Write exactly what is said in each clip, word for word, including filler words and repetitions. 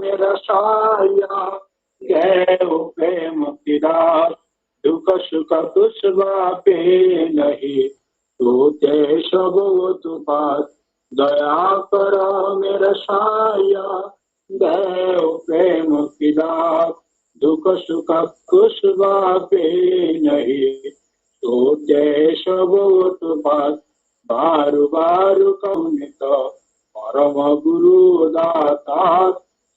मेरा साया, देव प्रेम की दास, दुख सुख कुछ बापे नहीं, तू ते सब तू पास, दया कर मेरा साया, देव प्रेम की दास, दुख सुख कुछ बापे नहीं, तू ते सब तू पास, बार बार कौन तो परम गुरु दाता,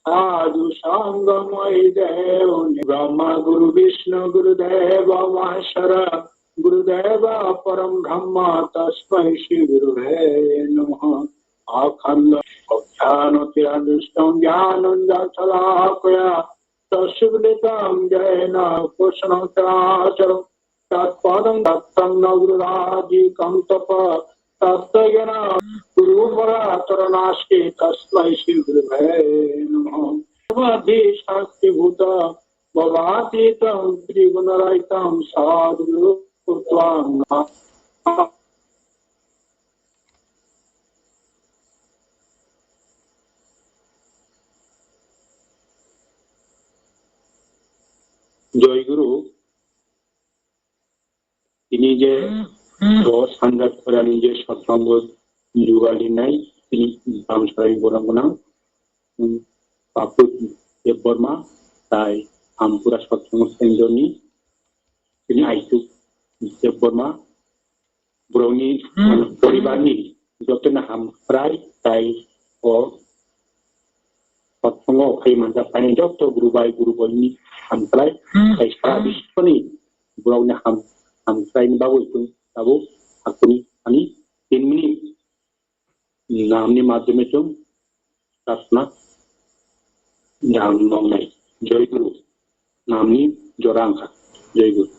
साधु संगमय देव। ब्रह्मा गुरु विष्णु गुरुदेव महेश्वर, गुरुदेव परम ब्रह्म तस्मै श्री गुरुवे नमः। अखंड ज्ञान तिरादृष्टं ज्ञानञ्जनशलाकया, तस्मितं येन कृष्णं चराचरं तत्पदं दत्तं न गुरुराधिकं तप तत्त्वज्ञान गुरुपरातर नास्ति तस्मै श्री गुरुवे नमः। सर्वाधिष्ठास्ति भूत भवातीतं त्रिगुणरहितं सद्गुरु त्वां नमः। Joy Guru, tini je o sanja khorani je sotsango jugalinai, tini Damsarai borok gwnang, um, Papu Debbarma, tai Ampura sotsango senjoni, tini Aituk Debbarma, borokni, hmm, poribarni jotono hamkrai tai o sotsango phai manjak phainai joto guru bai guru boini hamkrai, hmm, tai sara, hmm, biswoni borokni ham, hamkraini bagwi chwng tabuk hakuni ani tin minute namni madhyome chwng prarthana yang nongnai. Joy Guru. Namni jora wngkha. Joy Guru.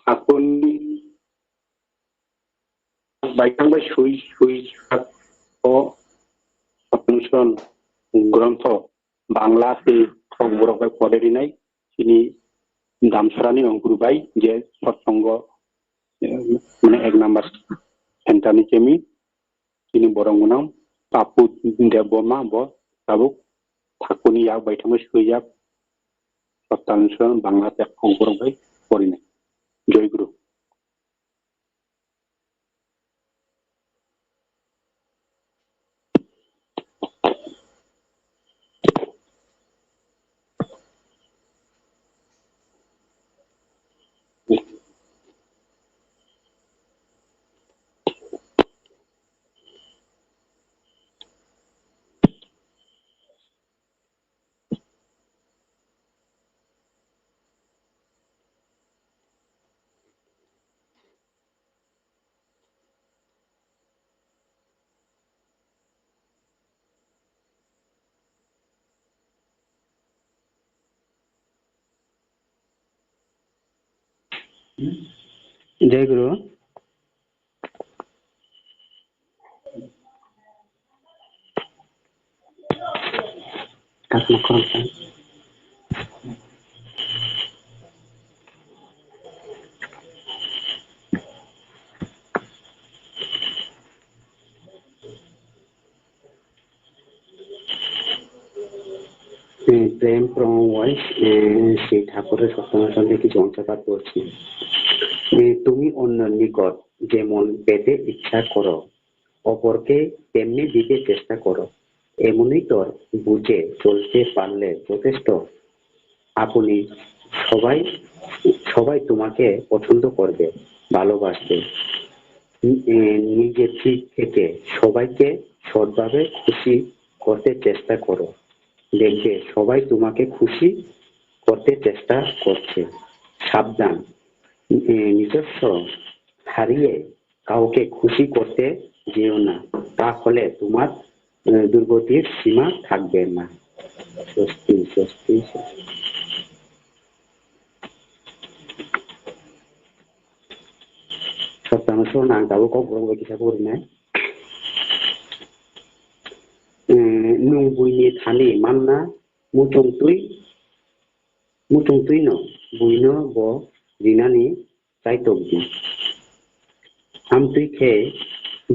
Hakuni baithang bai sui sui sak o Sottanushoron grontho Bangla se thok borok bai pore rinai chini Damsarani ongkuru bai je sotsongo, eh, mane ek number center ni chemi chini borok gwnang Papu Debbarma bo tabuk thakuni yak baithang bai sui yak Sottanushoron Bangla te thok borok bai porinai. Joy Guru. Jai Guru. Kakma khoroksa. Eh, Prem from voice, eh, Sri Thakur Sottanasonde কিছু অংশপাঠ করছি। Eh, তুমি অন্যের নিকট যেমন পেতে ইচ্ছা করো, অপরকে তেমনি দিতে চেষ্টা করো। এমনই তোর বুঝে চলতে পারলে যথেষ্ট। আপনি সবাই, সবাই তোমাকে পছন্দ করবে, ভালোবাসবে। নি-, এ, নিজের দিক থেকে সবাইকে সৎভাবে খুশি করতে চেষ্টা করো। দেখবে সবাই তোমাকে খুশি করতে চেষ্টা করছে। সাবধান, এ, নিজস্ব হারিয়ে কাউকে খুশি করতে যেও না, তাহলে তোমার, এ, দুর্গতির সীমা থাকবে না। স্বস্তি, স্বস্তি, স্বস্তি। Sottanasonde ang tabuk kok borok bai kisa pori nai. Eh, nwng buini thani manna muchung twi, muchung twi no buino bo rinani chaitok di. Amtwi khe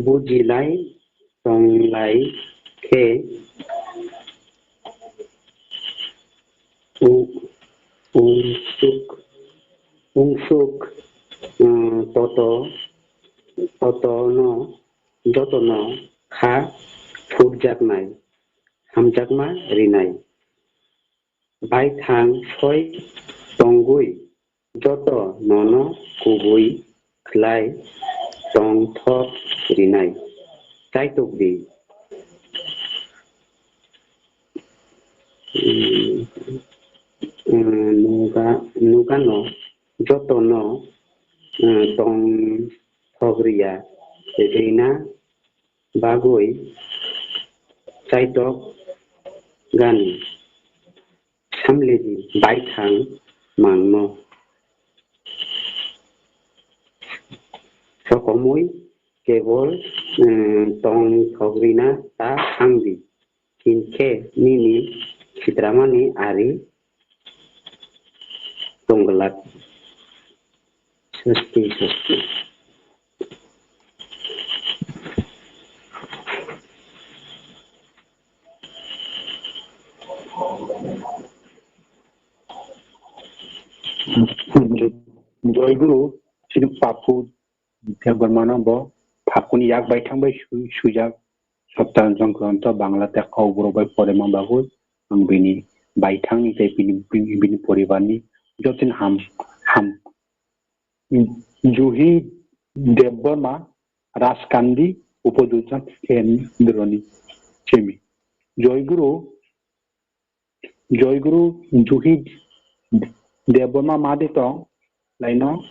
buji lai tong lai khe u-, ungsuk, ungsuk, um, toto, toto no, joto no kha phurjaknai, hamjakma rinai. Baithang soi tongwi joto nono kubui khlai tongthok rinai. Chaitok di. Mm, mm, nuga, nugano joto no, mm, tongthok riya rina bagwi chaitok gani. Samledi baithang mangno. Sokomwi kebol, eh, tongthok rina ta thangdi. Hinkhe nini sitramani ari tongglak. Swsti, swsti. Joy Guru, chini Papu Debbarmano bo Phakuni yak bai thang bai sui-, suijak Sottanasonde Gronto Bangla tei Kokborok bai porima bagwi ang bini baithangni tei bini, bini, bini poribarni jotono ham, ham Juhi Debbarma, Rajkandi, Upadusan, Kendroni, Chemi. Joy Guru, Joy Guru, Juhi Debbarma, Madi tong, laino.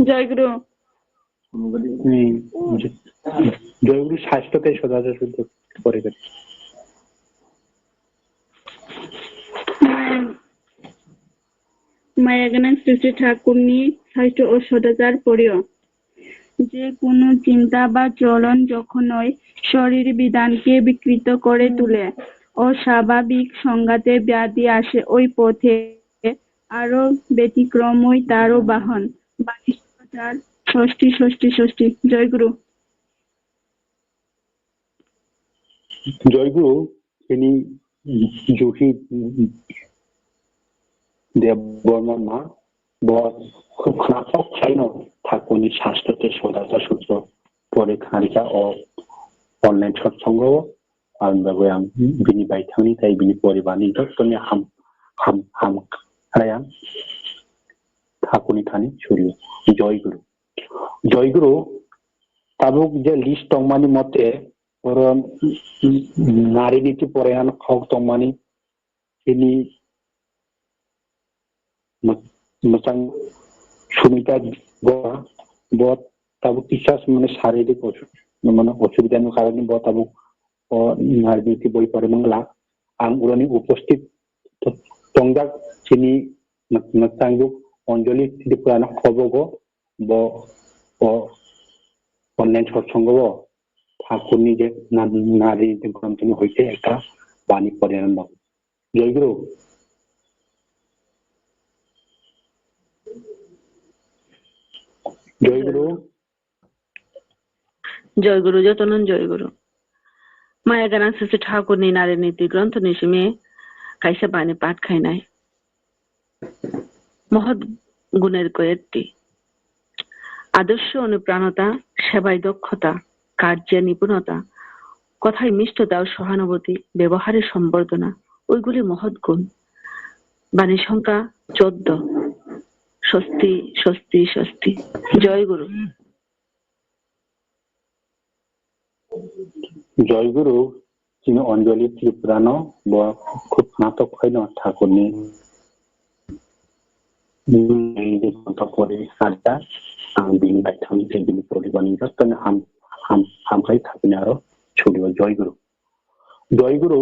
Joy Guru. Hmm. Joy Guru, স্বাস্থ্য tei soda soda pore kare. Maya gwnang Srishti Thakurni saisto o sot hajar porio. Je kunu chinta ba cholon jokhonoi shorir bidhanke bikrito kore tule, oshababik songhate byadhi ashe, oi pothe aro betikromoi taro bahon. Baish hajar sosti sosti sosti. Joy Guru. Joy Guru, chini Juhi Debbarma ma, bo khub khnathok khlaino Thakurni saisto tei soda soda sutro pore khnarikha o online sotsongo, aboni bagwi ang bini baithangni tei bini poribarni jottoni ham, ham, ham khlai ang Thakurni thani suri. Joy Guru. Joy Guru, tabuk je list tongmani mote, oro nari niti poraiyan khok tongmani, chini mw-, mwchang Sumita bo, bo tabuk kisa mane saririk osu-, mane osubidani karone bo tabuk o nari niti boi pore mangla. Ang uroni uposthit tongjak chini mwchang Anjali Tripurano hobogo bo o online satsongo o Thakurni je na-, nari gronthoni hoite ekta bani pore ano. Jai Guru. Jai Guru. Jai Guru, jotono Jai Guru. Maya gana sisi Thakurni nari niti gronthoni simi kaisa bani pat khainai. Mohot guner koyekti. আদর্শ অনুপ্রাণতা, সেবায় দক্ষতা, কার্যে নিপুণতা, কথায় মিষ্টতা ও সহানুভূতি, ব্যবহারে সম্বর্ধনা, ওইগুলি মহৎ গুণ। বাণী সংখ্যা চোদ্দ। স্বস্তি, স্বস্তি, স্বস্তি। জয় গুরু। Jai Guru, chini Anjali Tripurano bo khub natok khaino Thakurni pore sarta ang bini baithang tei bini poribarni jotono ham, ham, hamkhlai thapini aro churio Jai Guru. Jai Guru,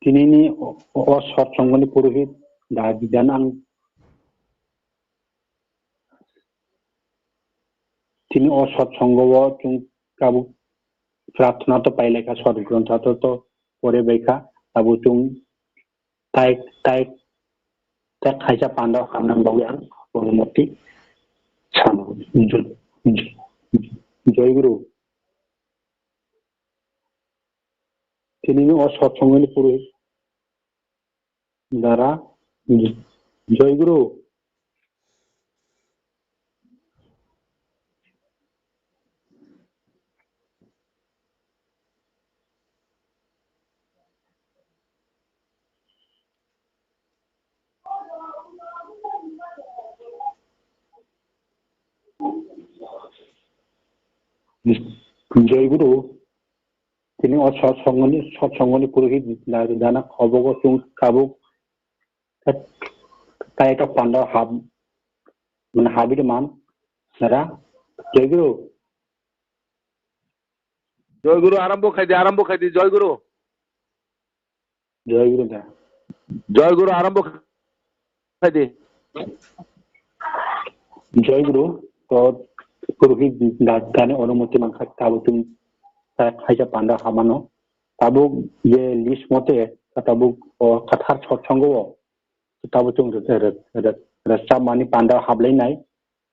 tinini o, o, o satsongoni purohit da, dan ang Tini o satsongo o chwng tabuk prarthana to pailai kha, sot grontha to, to pore bai kha, tabuk chwng tai, tai, tai khaisa panda hamna bagwi ang onumoti samo. Jo-, jo-, Jai Guru. Tini o satsongoni puri dara Jai Guru. Jai Guru. Tini o satsongoni, satsongoni purohit da-, dana hobogo chwng tabuk kayata panda hab, mane habidi man, nara, Jai Guru. Jai Guru, arambho khai di, arambho khai di, Jai Guru. Jai Guru da. Jai Guru, arambho khai di. Jai Guru, to purohit da-, dani onumoti mankha tabuk chwng khaisa panda hamano. Tabuk je list mote, tabuk o kwthar satsongo o, tabuk chwng re-, re-, re-, rwchapmani panda hablainai.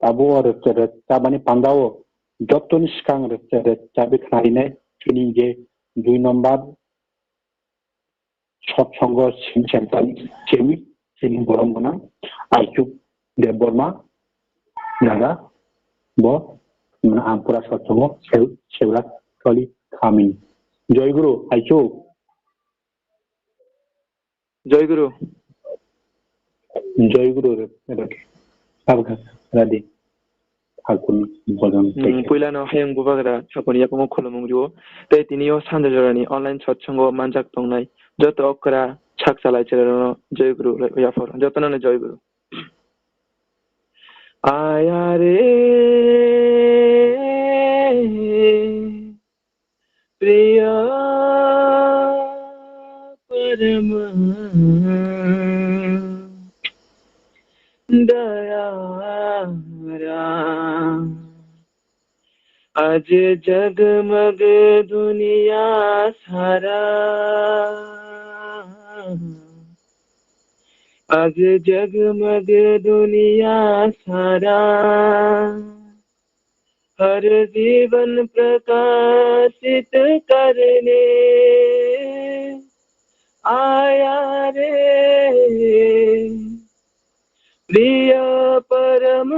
Tabuk o rwch-, rwchapmani panda o jotoni swkang rwch-, rwchapwi khnarinai chini je dui number satsongo sim center ni chini, chini borom gwnang Aichuk Debbarma naga bo, mane, ang pura satsongo seu-, seura kali khamin. Jai Guru, Aichuk. Jai Guru. Jai Guru re, re. Abga, radi. Hakun bojan. Hmm, puilano hayung bubagra sakoni yakungo khulumung rio. Tei tini o sanja jorani online satsongo manjak tongnai joto okra sak chalai chwrairokno Jai Guru re, yaphar. Jotono no Jai Guru. Aya re. Priya param dayara, aaj jagmag duniya sara, aaj jagmag duniya sara. हर जीवन प्रकाशित करने आया रे प्रिय परम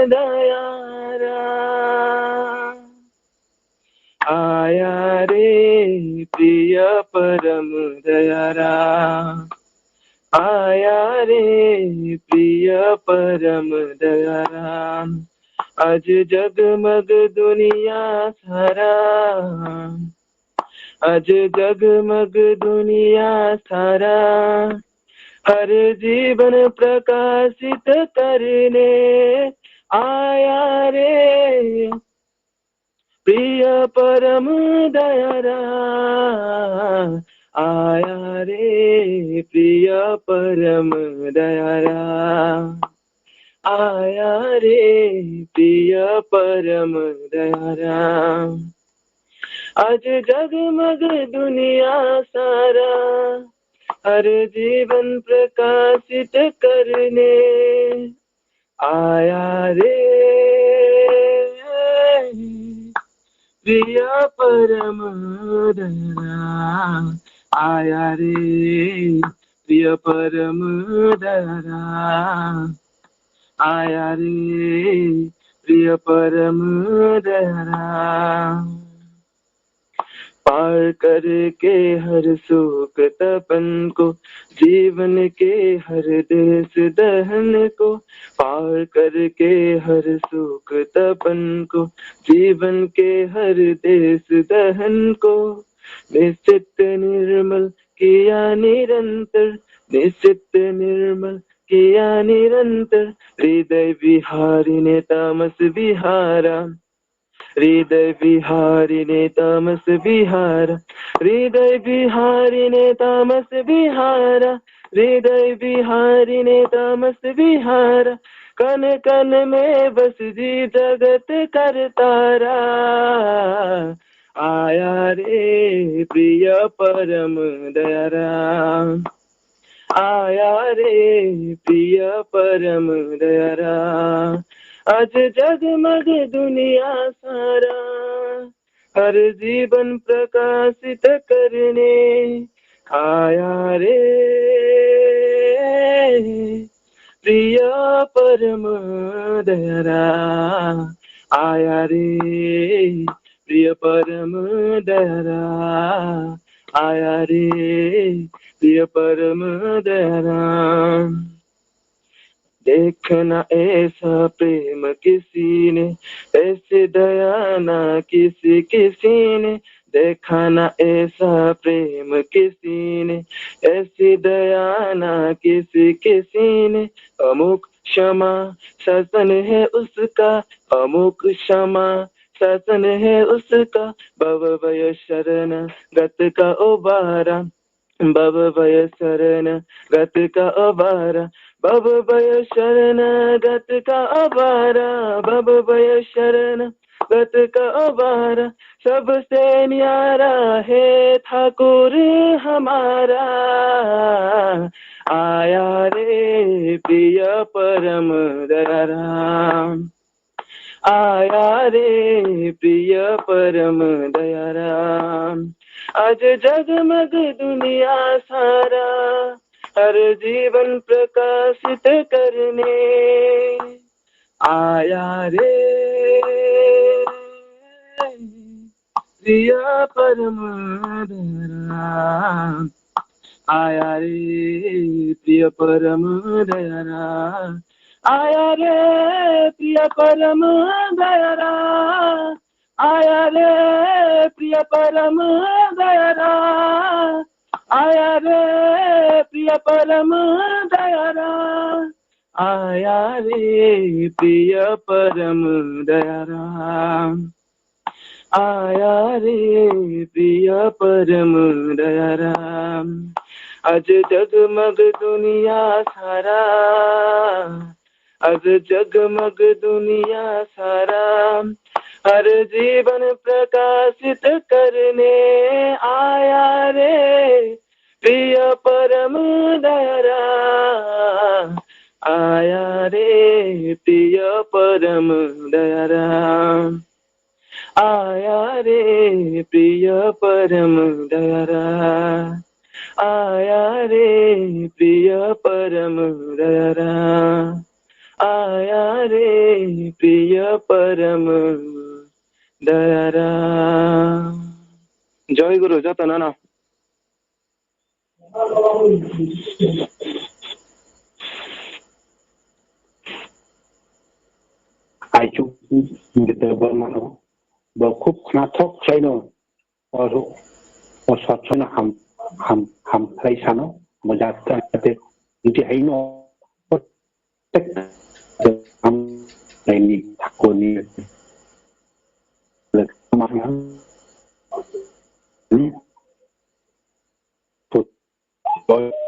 दयारा। आया रे प्रिय परम दयारा, आया रे प्रिय परम दयारा। आज जगमग दुनिया सारा, आज जगमग दुनिया सारा, हर जीवन प्रकाशित करने आया रे। प्रिय परम दयारा, आया रे प्रिय परम दयारा। जगमग दुनिया सारा, हर जीवन प्रकाशित करने आया रे प्रिय परम दया, आया रे प्रिय परम दया, आया रे प्रिय परम दया। पार करके हर सुख तपन को, जीवन के हर देश दहन को, पार करके हर सुख तपन को, जीवन के हर देश दहन को, निश्चित निर्मल किया निरंतर, निश्चित निर्मल किया निरंतर, हृदय विहारी ने तामस विहारा। हृदय विहारी ने तामस विहार, हृदय विहारी ने तामस विहार, हृदय विहारी ने तामस विहार, कण कण में बस जी जगत करतारा। आया रे प्रिय परम दयारा। आया रे प्रिय परम दयारा, आज जगमग दुनिया सारा, हर जीवन प्रकाशित करने आया रे प्रिय परम दयारा। आया रे प्रिय परम दयारा, आया रे प्रिय परम दयारा। देखना ऐसा प्रेम किसी ने, ऐसी दया ना किसी किसी ने, देखा ना ऐसा प्रेम किसी ने, ऐसी दया ना किसी किसी ने। अमुक क्षमा शासन है उसका, अमुक क्षमा शासन है उसका, भव भय शरण गत का उबारा। भव भय शरण गत का उबारा, भव भय शरण गत का उबारा, भव भय शरण गत का उबारा, सबसे न्यारा है ठाकुर हमारा। आया रे प्रिय परम दयारा। आया रे प्रिय परम दयारा, आज जगमग दुनिया सारा, हर जीवन प्रकाशित करने आया रे प्रिय परम दयारा। आया रे प्रिय परम दयारा, आया रे प्रिय परम दयारा, आया रे प्रिय परम दयारा, आया रे प्रिय परम दयारा, आया रे प्रिय परम दयारा। आया रे प्रिय परम दयारा, आज जगमग दुनिया सारा, आज जगमग दुनिया सारा, हर जीवन प्रकाशित करने आया रे प्रिय परम दयारा। आया रे प्रिय परम दयारा। आया रे प्रिय परम दयारा, आया रे प्रिय परम दयारा, आया रे प्रिय परम दयारा। जय गुरु, जय तनाना। Aichuk Debbarmano bo khub khnathok khlaino, o, o sotsono ham, ham, ham khlai sano, bo jate jate niti haino protek ham khlaini thakurni.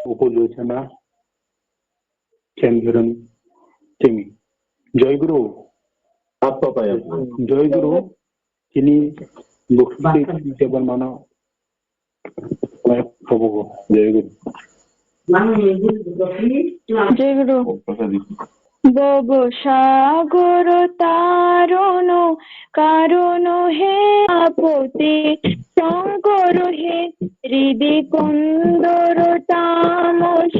Upolu sana Chenduram Temi. Joy Guru. Apa pa ya? Joy Guru. Chini bukti Debbarmano Joy Guru. ভবসাগর তারণ কারণ হে আপতি শঙ্কর হে হৃদি কুন্দর তামস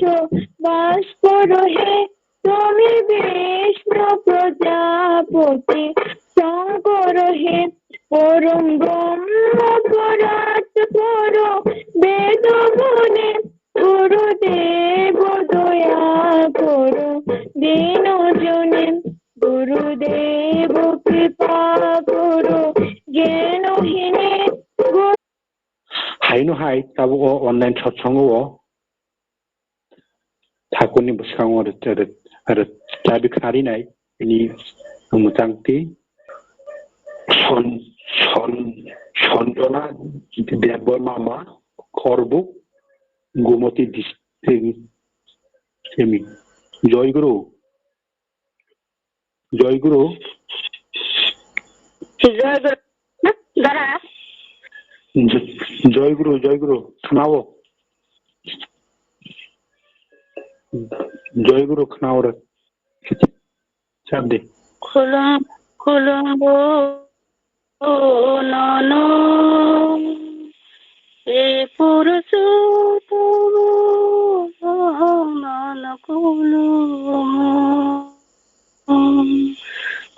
ভাস্কর হে তুমি বিষ্ণু প্রজাপতি শঙ্কর হে পরম ব্রহ্ম পরাৎ পর বেদ মুনি গুরুদেব দয়া করো দীন জনে গুরুদেব কৃপা করো জ্ঞানহীনে গো- Haino hai tabuk o online satsongo o thakurni bwskango rw-, rw-, rw-, chabi khnarinai bini mwchangtwi Son-, Son-, Sonjona Debbarma ma Korbuk Gomoti district simi. Joy Guru. Joy Guru. Joy Guru. Dara. Jo-, Joy Guru, Joy Guru. Khwnao. Joy Guru khwnao re. Chapdi. Khulum, khulumbo nono, e Purusottomo nono khulumo.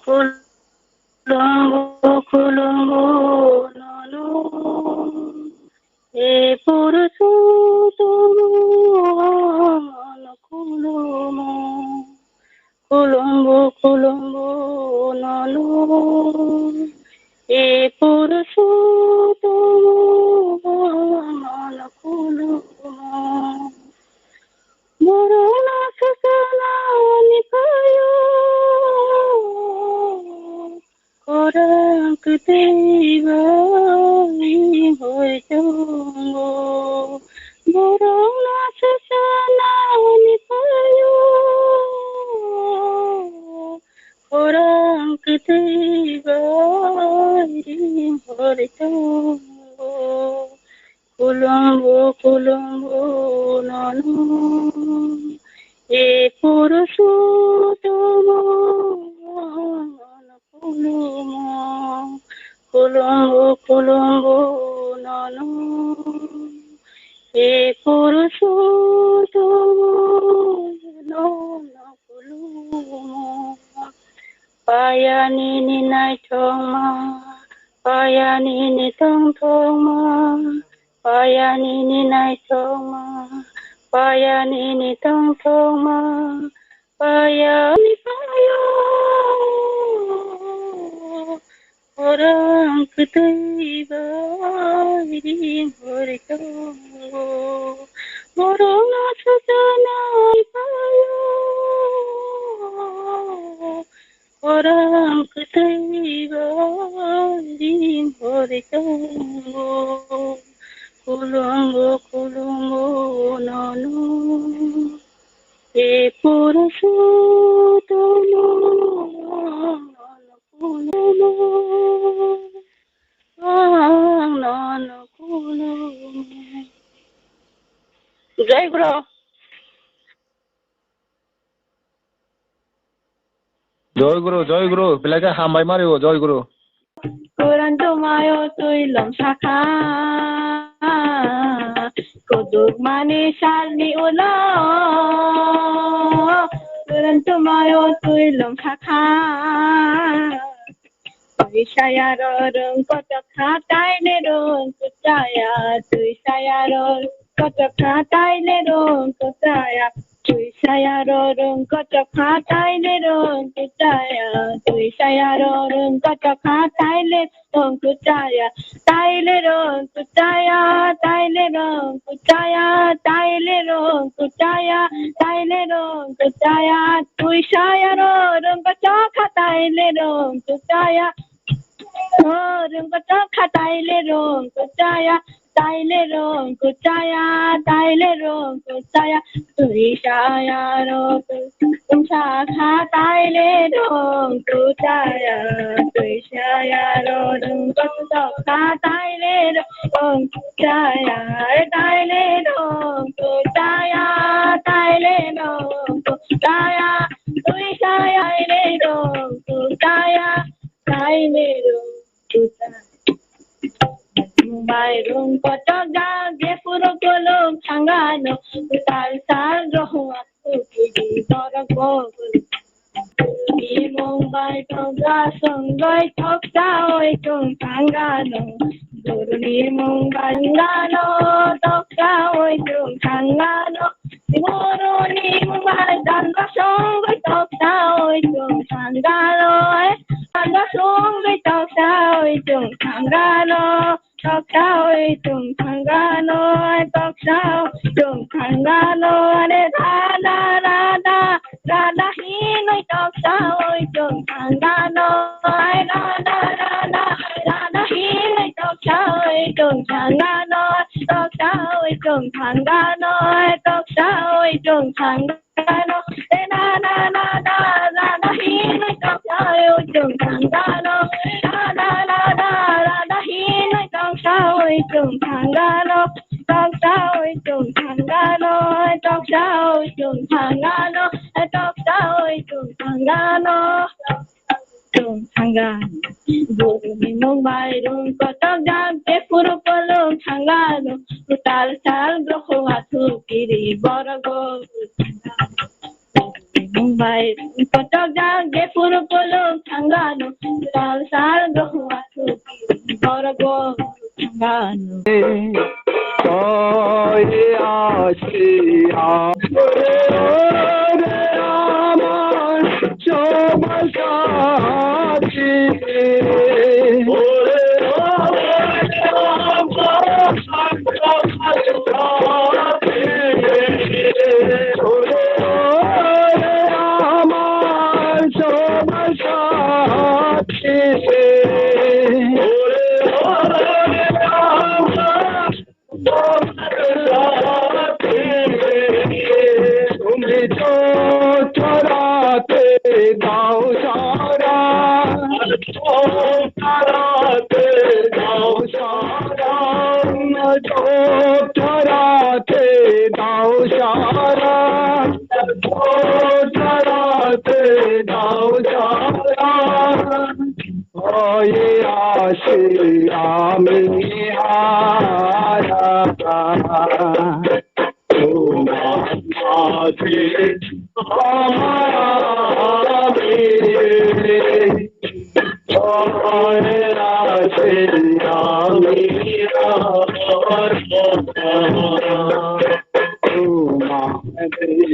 Khulumbo, khulumbo nono, e Purusottomo nono khulumo. Khulumbo, khulumbo nono, e Purusottomo nono khulumo. Borokno swchana ni phaio, khorang kwtwi bai hoi tongo. Borokno swchana ni phaio, khorang kwtwi bai hoi tongo. Khulumbo, khulumbo nono, e Purusottomo nono khulumo. Khulumbo, khulumbo nono, e Purusottomo nono khulumo. Paya nini naithokma, paya nini tongthokma, paya nini naithokma, paya nini tongthokma, paya ni paya. Khorang kwtwi bai ring hor tongo, borokno swchana ni phaio. Khorang kwtwi bai ring hor tongo, khulumbo, khulumbo nono, e Purusottomo nono khulumo, ang nono khulumo. Jai Guru. Joy Guru, Joy Guru, belai khe hambai mari o, Joy Guru. Kuran tumayo twi lom sakha, kuduk mani salni ulo. Kuran tumayo twi lom sakha, twi saya ro rung kotok kha, taile rung kuchaya, twi saya ro kotok kha, taile rung kuchaya. Twi saya ro rung kotok kha, taile rung kuchaya. Twi saya ro rung kotok kha, taile rung kuchaya. Taile rung kuchaya, taile rung kuchaya, taile rung kuchaya, taile rung kuchaya. Twi saya ro rung kotok kha, taile rung kuchaya. Ro rung kotok kha, taile rung kuchaya. Taile rung kuchaya, taile rong kuchaya, twi saya rong kuchaya, sakha taile rong kuchaya, twi saya rong kuchaya, taile rong kuchaya, taile rong kuchaya, taile rong kuchaya, twi saya taile rong kuchaya, taile rong kuchaya. Mung bai rung kotok jak, je puro kolong thangano, tal sal rohwa kukidi borok bo. Ni mung bai tokja songoi toksa oi chung thangano. Guru ni mung bai ngano toksa oi chung thangano. Guru ni mung bai danda songoi toksa oi chung thangano. Danda songoi toksa oi chung thangano. Toksa oi chung thangano, toksa oi chung thangano, re rada rada rada hinoi toksa oi chung thangano, ai rada rada rada hinoi toksa oi chung thangano, toksa oi chung thangano, toksa oi chung thangano. Rano, e na na na na, rana hinoi toksa oi chung thang rano. Na na na na, rana hinoi toksa oi chung thang rano. Toksa oi chung thang rano, toksa oi chung thang rano, toksa oi chung thang rano. Chung thangano. Guruni mung bai rung kotok jak je puro kolong thangano. Tal sal groho athu kiri borok bo. Guruni mung bai rung kotok jak je puro kolong thangano. Tal sal groho athu kiri borok bo. Oye, ashe, ami, ara, tuma, ati, ama, ami, oye, ashe, ami, ara, tuma, ati,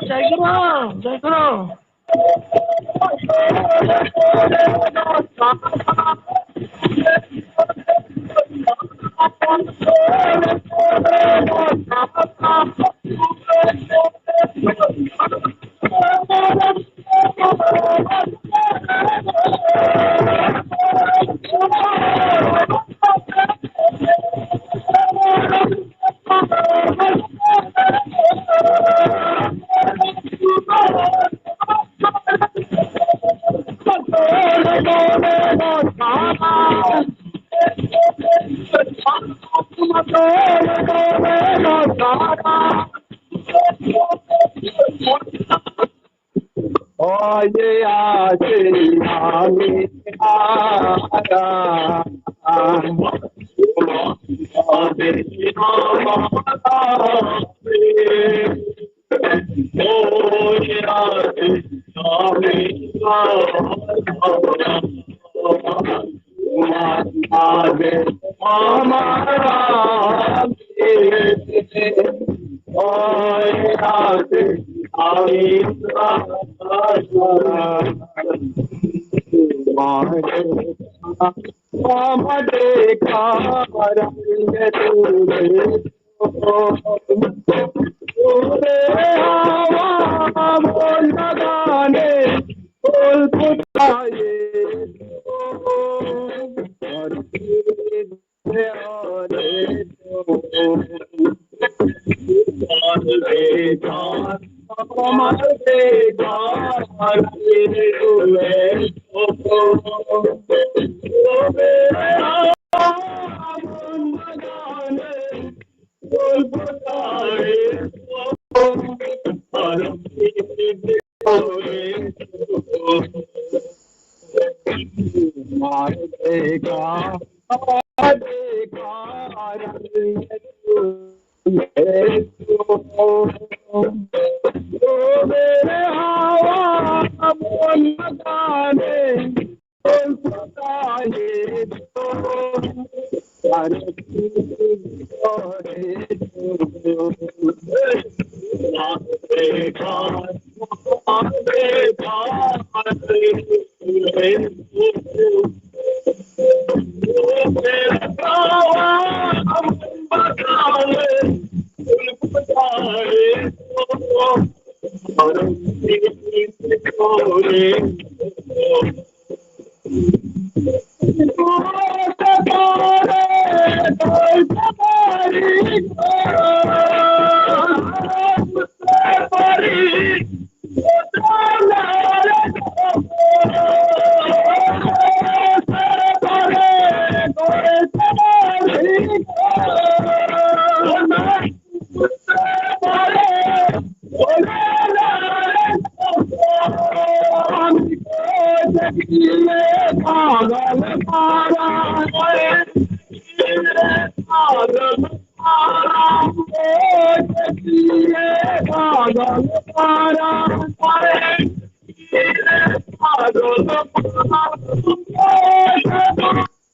Jai Guru, Jai Guru.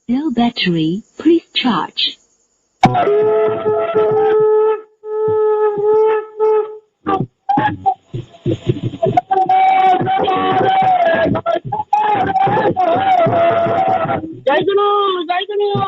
Cell battery, please charge. Jai Guru, Jai Guru.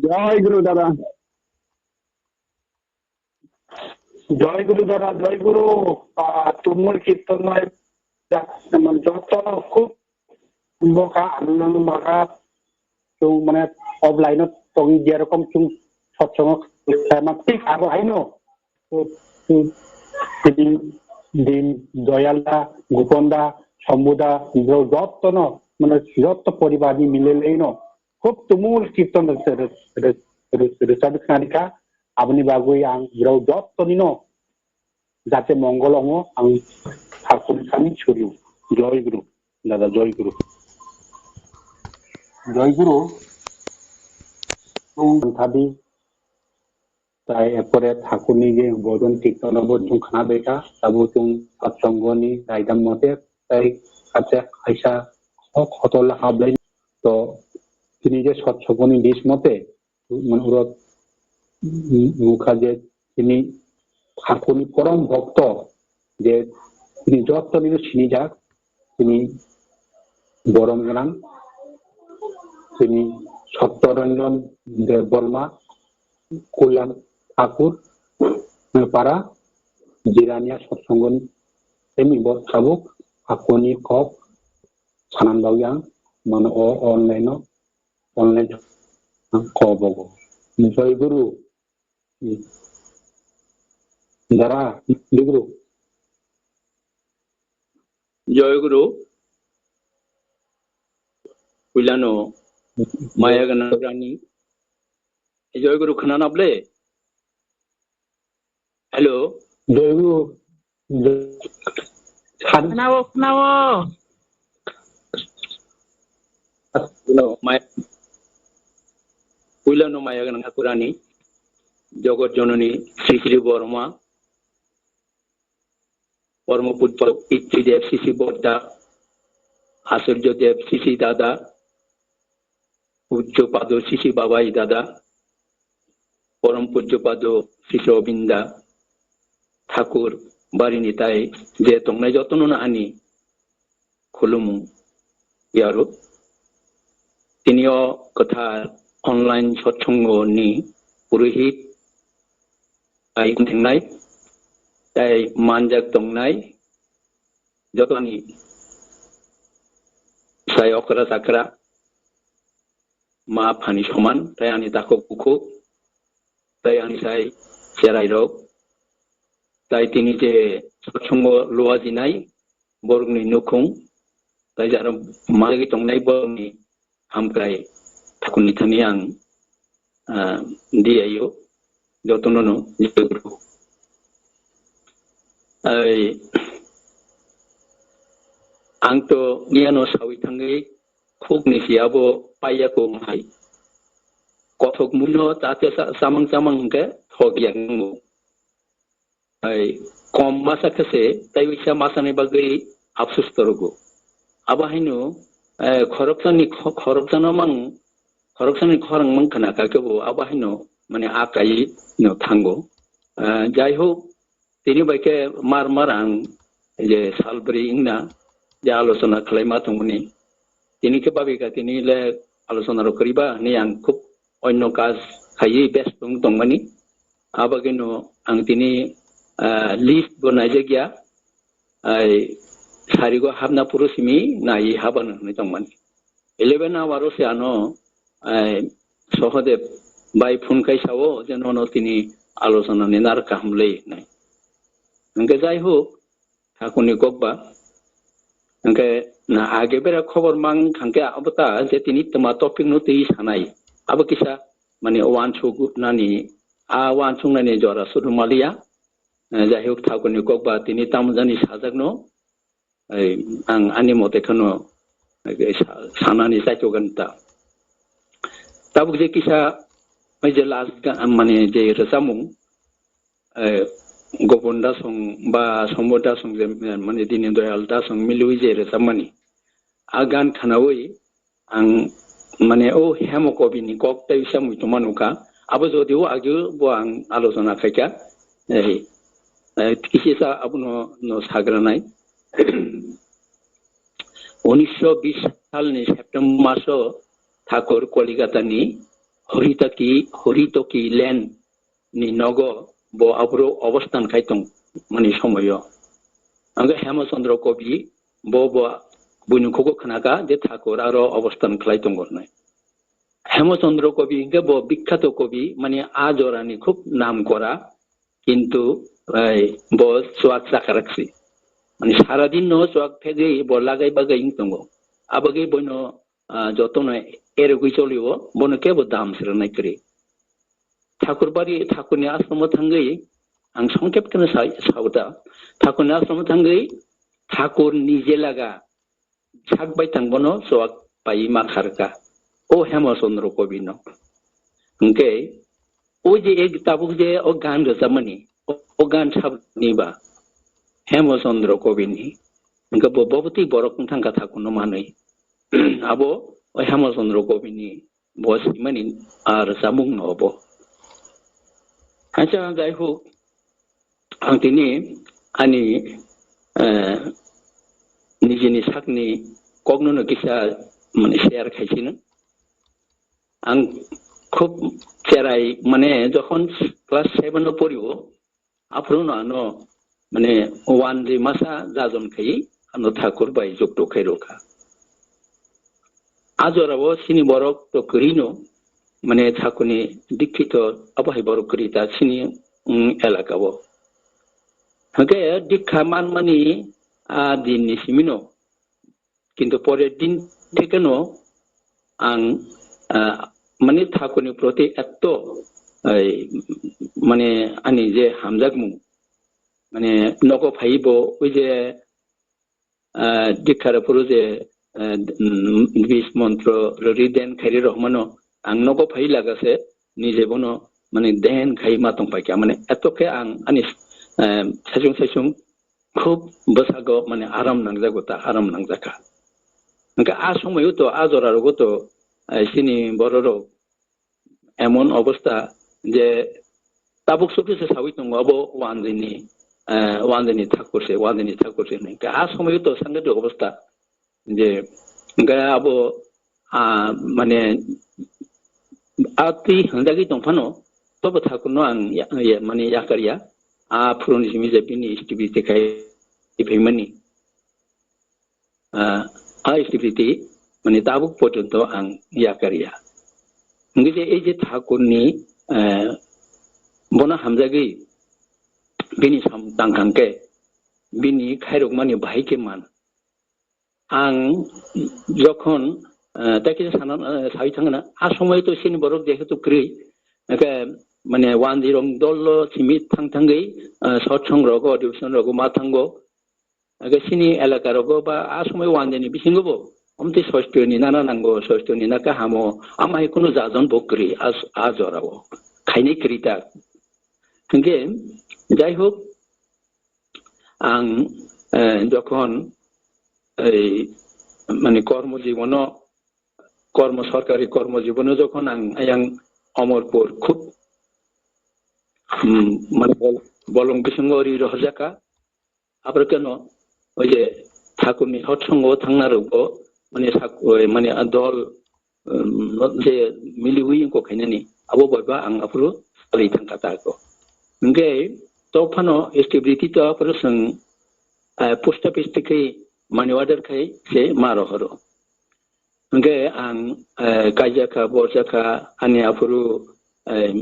জয় গুরু দাদা। জয় গুরু দাদা, জয় গুরু। আহ, তুমুল কীর্তন নয়, যা-, মানে যত খুব বকা আনন্দ মাখা, তো মানে offline ও tongi যেরকম তুমি সৎসঙ্গ, ঠিক আরো হাইনো। তো, তো, দিন, দিন, দয়ালদা, গোপনদা, শম্ভুদা, যত ন, মানে যত পরিবার নি মিলে লেইনো, খুব তুমুল কীর্তন রে-, রে-, রে-, রে-, রেচাবি খানিকা, aboni bagwi ang grao jotto nino jate mongol ongo ang thakur sani suriu. Joy Guru, dada, Joy Guru. Joy Guru, tung thadi, tai epore thakurni je bojon kirtan abo tung khna baikha, abo tung satsongoni raidam mote, tai kacha kaisa hok hotol hablai to tini je satsongoni dis mote, mane uro nukha je tini thakurni porom bhokto je tini jotto nino sinijak tini borom gwnang tini Satyaranjan Debbarma, Kulyan Thakur, para Jirania satsongoni temi bo tabuk thakurni kok sanan bagwi ang mano o online o online kobogo. Joy Guru. Dara, Joy Guru. Joy Guru. Puilano maya gana rani. Joy Guru khana nable. Hello. Joy Guru. Joy-, Khanawo, khanawo. Puilano maya, puilano maya gana kurani. Jogot Jononi Sri Sri Borma. Pormo Pujjo Pitri Dev Sisi Bodda, Acharya Dev Sisi Dada, Pujjo Pado Sisi Babai Dada, Porom Pujjo Pado Sisi Obinda, Thakur Barini tai je tongnai jotono no ani khulumung yaro. Tini o kwthar online satsongo ni purohit ai thengnai, tai manjak tongnai, jotoni sai okra chakra ma phani soman, tai ani takhuk bukhuk, tai ani sai cherai rok, tai tini je satsongo luwa jinai, borokni nukhung, tai jara manjagwi tongnai borokni hamkrai thakurni thani ang, ah, diyaio jotono no jigro. Ai, ang to giyano sawi thangwi khuk ni si abo paiya ko hai. Kothok muino ta te sa-, samang samang hwnkhe thok ya nungo. Ai, kom masa khe se, tai uisa masani bagwi apsus torogo. Abo haino, eh, khoroksani kho-, khoroksano mang, khoroksani khorang mang khna kha kebo, abo haino, mane, a kai no thango. Eh, jai hok, tini bai khe mar mar ang je sal bri wngna, je alochona khlai ma tongmani. Tini khe babi kha, tini le alochona rok kwrwi ba hinwi ang khub onno kaj khaiwi besto wng tongmani. Abagwino ang tini, ah, list bo naijakya, ai, sarigo hapna phuru simi naiwi habano hwnwi tongmani. Eleven hour o se ano, ai, Sohodev bai phone khai sao je nono tini alochona ni nar kaham le hinwi. Hwnkhe jai hok, Thakurni kokba. Hwnkhe na age bera khobor mang thangkhe abo ta je tini twma topic no twi sanai. Abo kisa mani uansuk nani, a uansuk nani jora sudu maliya. Eh, jai hok Thakurni kokba tini tamo jani sajak no, eh, ang ani mote kheno, eh, sa-, sanani chaitogan ta. Tabuk je kisa, oi je last ga-, mane je rwchapmung, eh, Gopon Dasong ba Sombor Dasong je, eh, mane Dini Doyal Dasong milwi je rwchapmani. A gan khnawi ang mane o Hemo Kobi ni kok tei bisa muitu manukha. Abo jodi o age bo ang alochona khaikha. Eh, eh, kisi sa abono no sagranai. Unisho bish salni September maso Thakur Kolikatani Horitaki, Horitoki Lane ni nogo bo aphuru obostan khai tong mani somoyo. Ang Hemochandra Kobi bo, bo buini khugo khnaka je Thakur aro obostan khlai tongo hwnwi. Hemochandra Kobi hwnkhe bo bikkhato kobi, mani a jorani khub nam kora, kintu, ai, bo chuak chakaraksi. Mani saradin no chuak phegwi bo lagai bagai wng tongo. Abagwi boino, ah, jotono erogwi cholio, bono kebo dam srwnai kwrwi. Thakurbari, Thakurni ashromo thangwi ang songkep kheno sa-, sauta. Thakurni ashromo thangwi Thakur nije laga sak bai thang bono chuak pai ma kharka. O Hemochandra Kobi no. Hwnkhe o je ek tabuk je o gan rwchapmani, o, o gan sabni ba Hemochandra Kobi ni. Hwnkhe bo, bo bwtwi borok wng thangkha Thakurno manwi. Abo o Hemochandra Kobi ni bo simani ar rwchapmung no bo. Acha, jai hok, ang tini ani, eh, nijini sakni kokno no kisa, mane, share khaisino. Ang khub cherai, mane, jokhon class seven o porio, aphuru no ano, mane, one ri masa jajon khai ano Thakur bai jukto khai rokha. A jorao sini borok to kwrwi no, mane, Thakurni dikhito abo hai borok kwrwi ta sini, mm, elaka o. Hwnkhe dikha manmani a din ni simi no, kintu pore din theke no ang, ah, mane, Thakurni proti etto, ai, mane, ani je hamjakmung, mane, nogo phai bo oi je, ah, dikha rw phuru je, ah, mm, bis montro rwri den khairi rw mano, ang nogo phai laga se nije bono, mane, den khai ma tong pai kha, mane, eto khe ang ani, ah, saichung saichung khub bwsago, mane, aram nangjago ta, aram nangjak kha. Hwnkhe a somoio to, a jora rogo to, ah, sini borok rok emon obostha je tabuk sukhe se sawi tongo, abo wanjini, eh, wanjini thakur se, wanjini thakur se hwnwi. Hwnkhe a somoio to sangadik obostha je, hwnkhe abo, ah, mane, a twi hwnjagwi tong phano, tobo Thakurno ang ya-, ya-, mane, yakar ya. A phuruni simi je bini stability khai phaimani. Ah, a stability, mane, tabuk porjonto ang yakar ya. Hwnkhe je ei je Thakurni, eh, bono hamjagwi bini sam tangkang khe, bini khairokmani bahai khe man. Ang jokhon, eh, tei kisa sana, eh, sawi thangna, a somoy to sini borok jehetu kwrwi, hwnkhe, mane, wanjirok dolo simi thang thangwi, eh, sotsong rogo, division rogo ma thango. Hwnkhe sini elaka rogo ba a somoy wanjani bisingo bo omtwi sosto ni nana nango, sosto ni na kahamo, ama hai kunu jajon bo kwrwi a, a jorao. Khainai kwrwi ta. Hwnkhe, jai hok, ang, eh, jokhon ei, mane, kormo jibono, kormo, sorkari kormo jibono jokhon ang ayang Omorpur khub, hmm, mane, bol-, bolong bisingo ri rohorjak kha. Aphuru keno oi je Thakurni sotsongo thangna rokbo, mane, sak-, oi, mane, a dol um, je miliwi wngkok khainani, abo bai ba ang aphuru salai thangkha tako. Hwnkhe to phano stability to aphuru chwng, eh, post office thikwi money order khai se ma rohoro. Hwnkhe ang, eh, kaijakha, borjakha, ani aphuru, eh,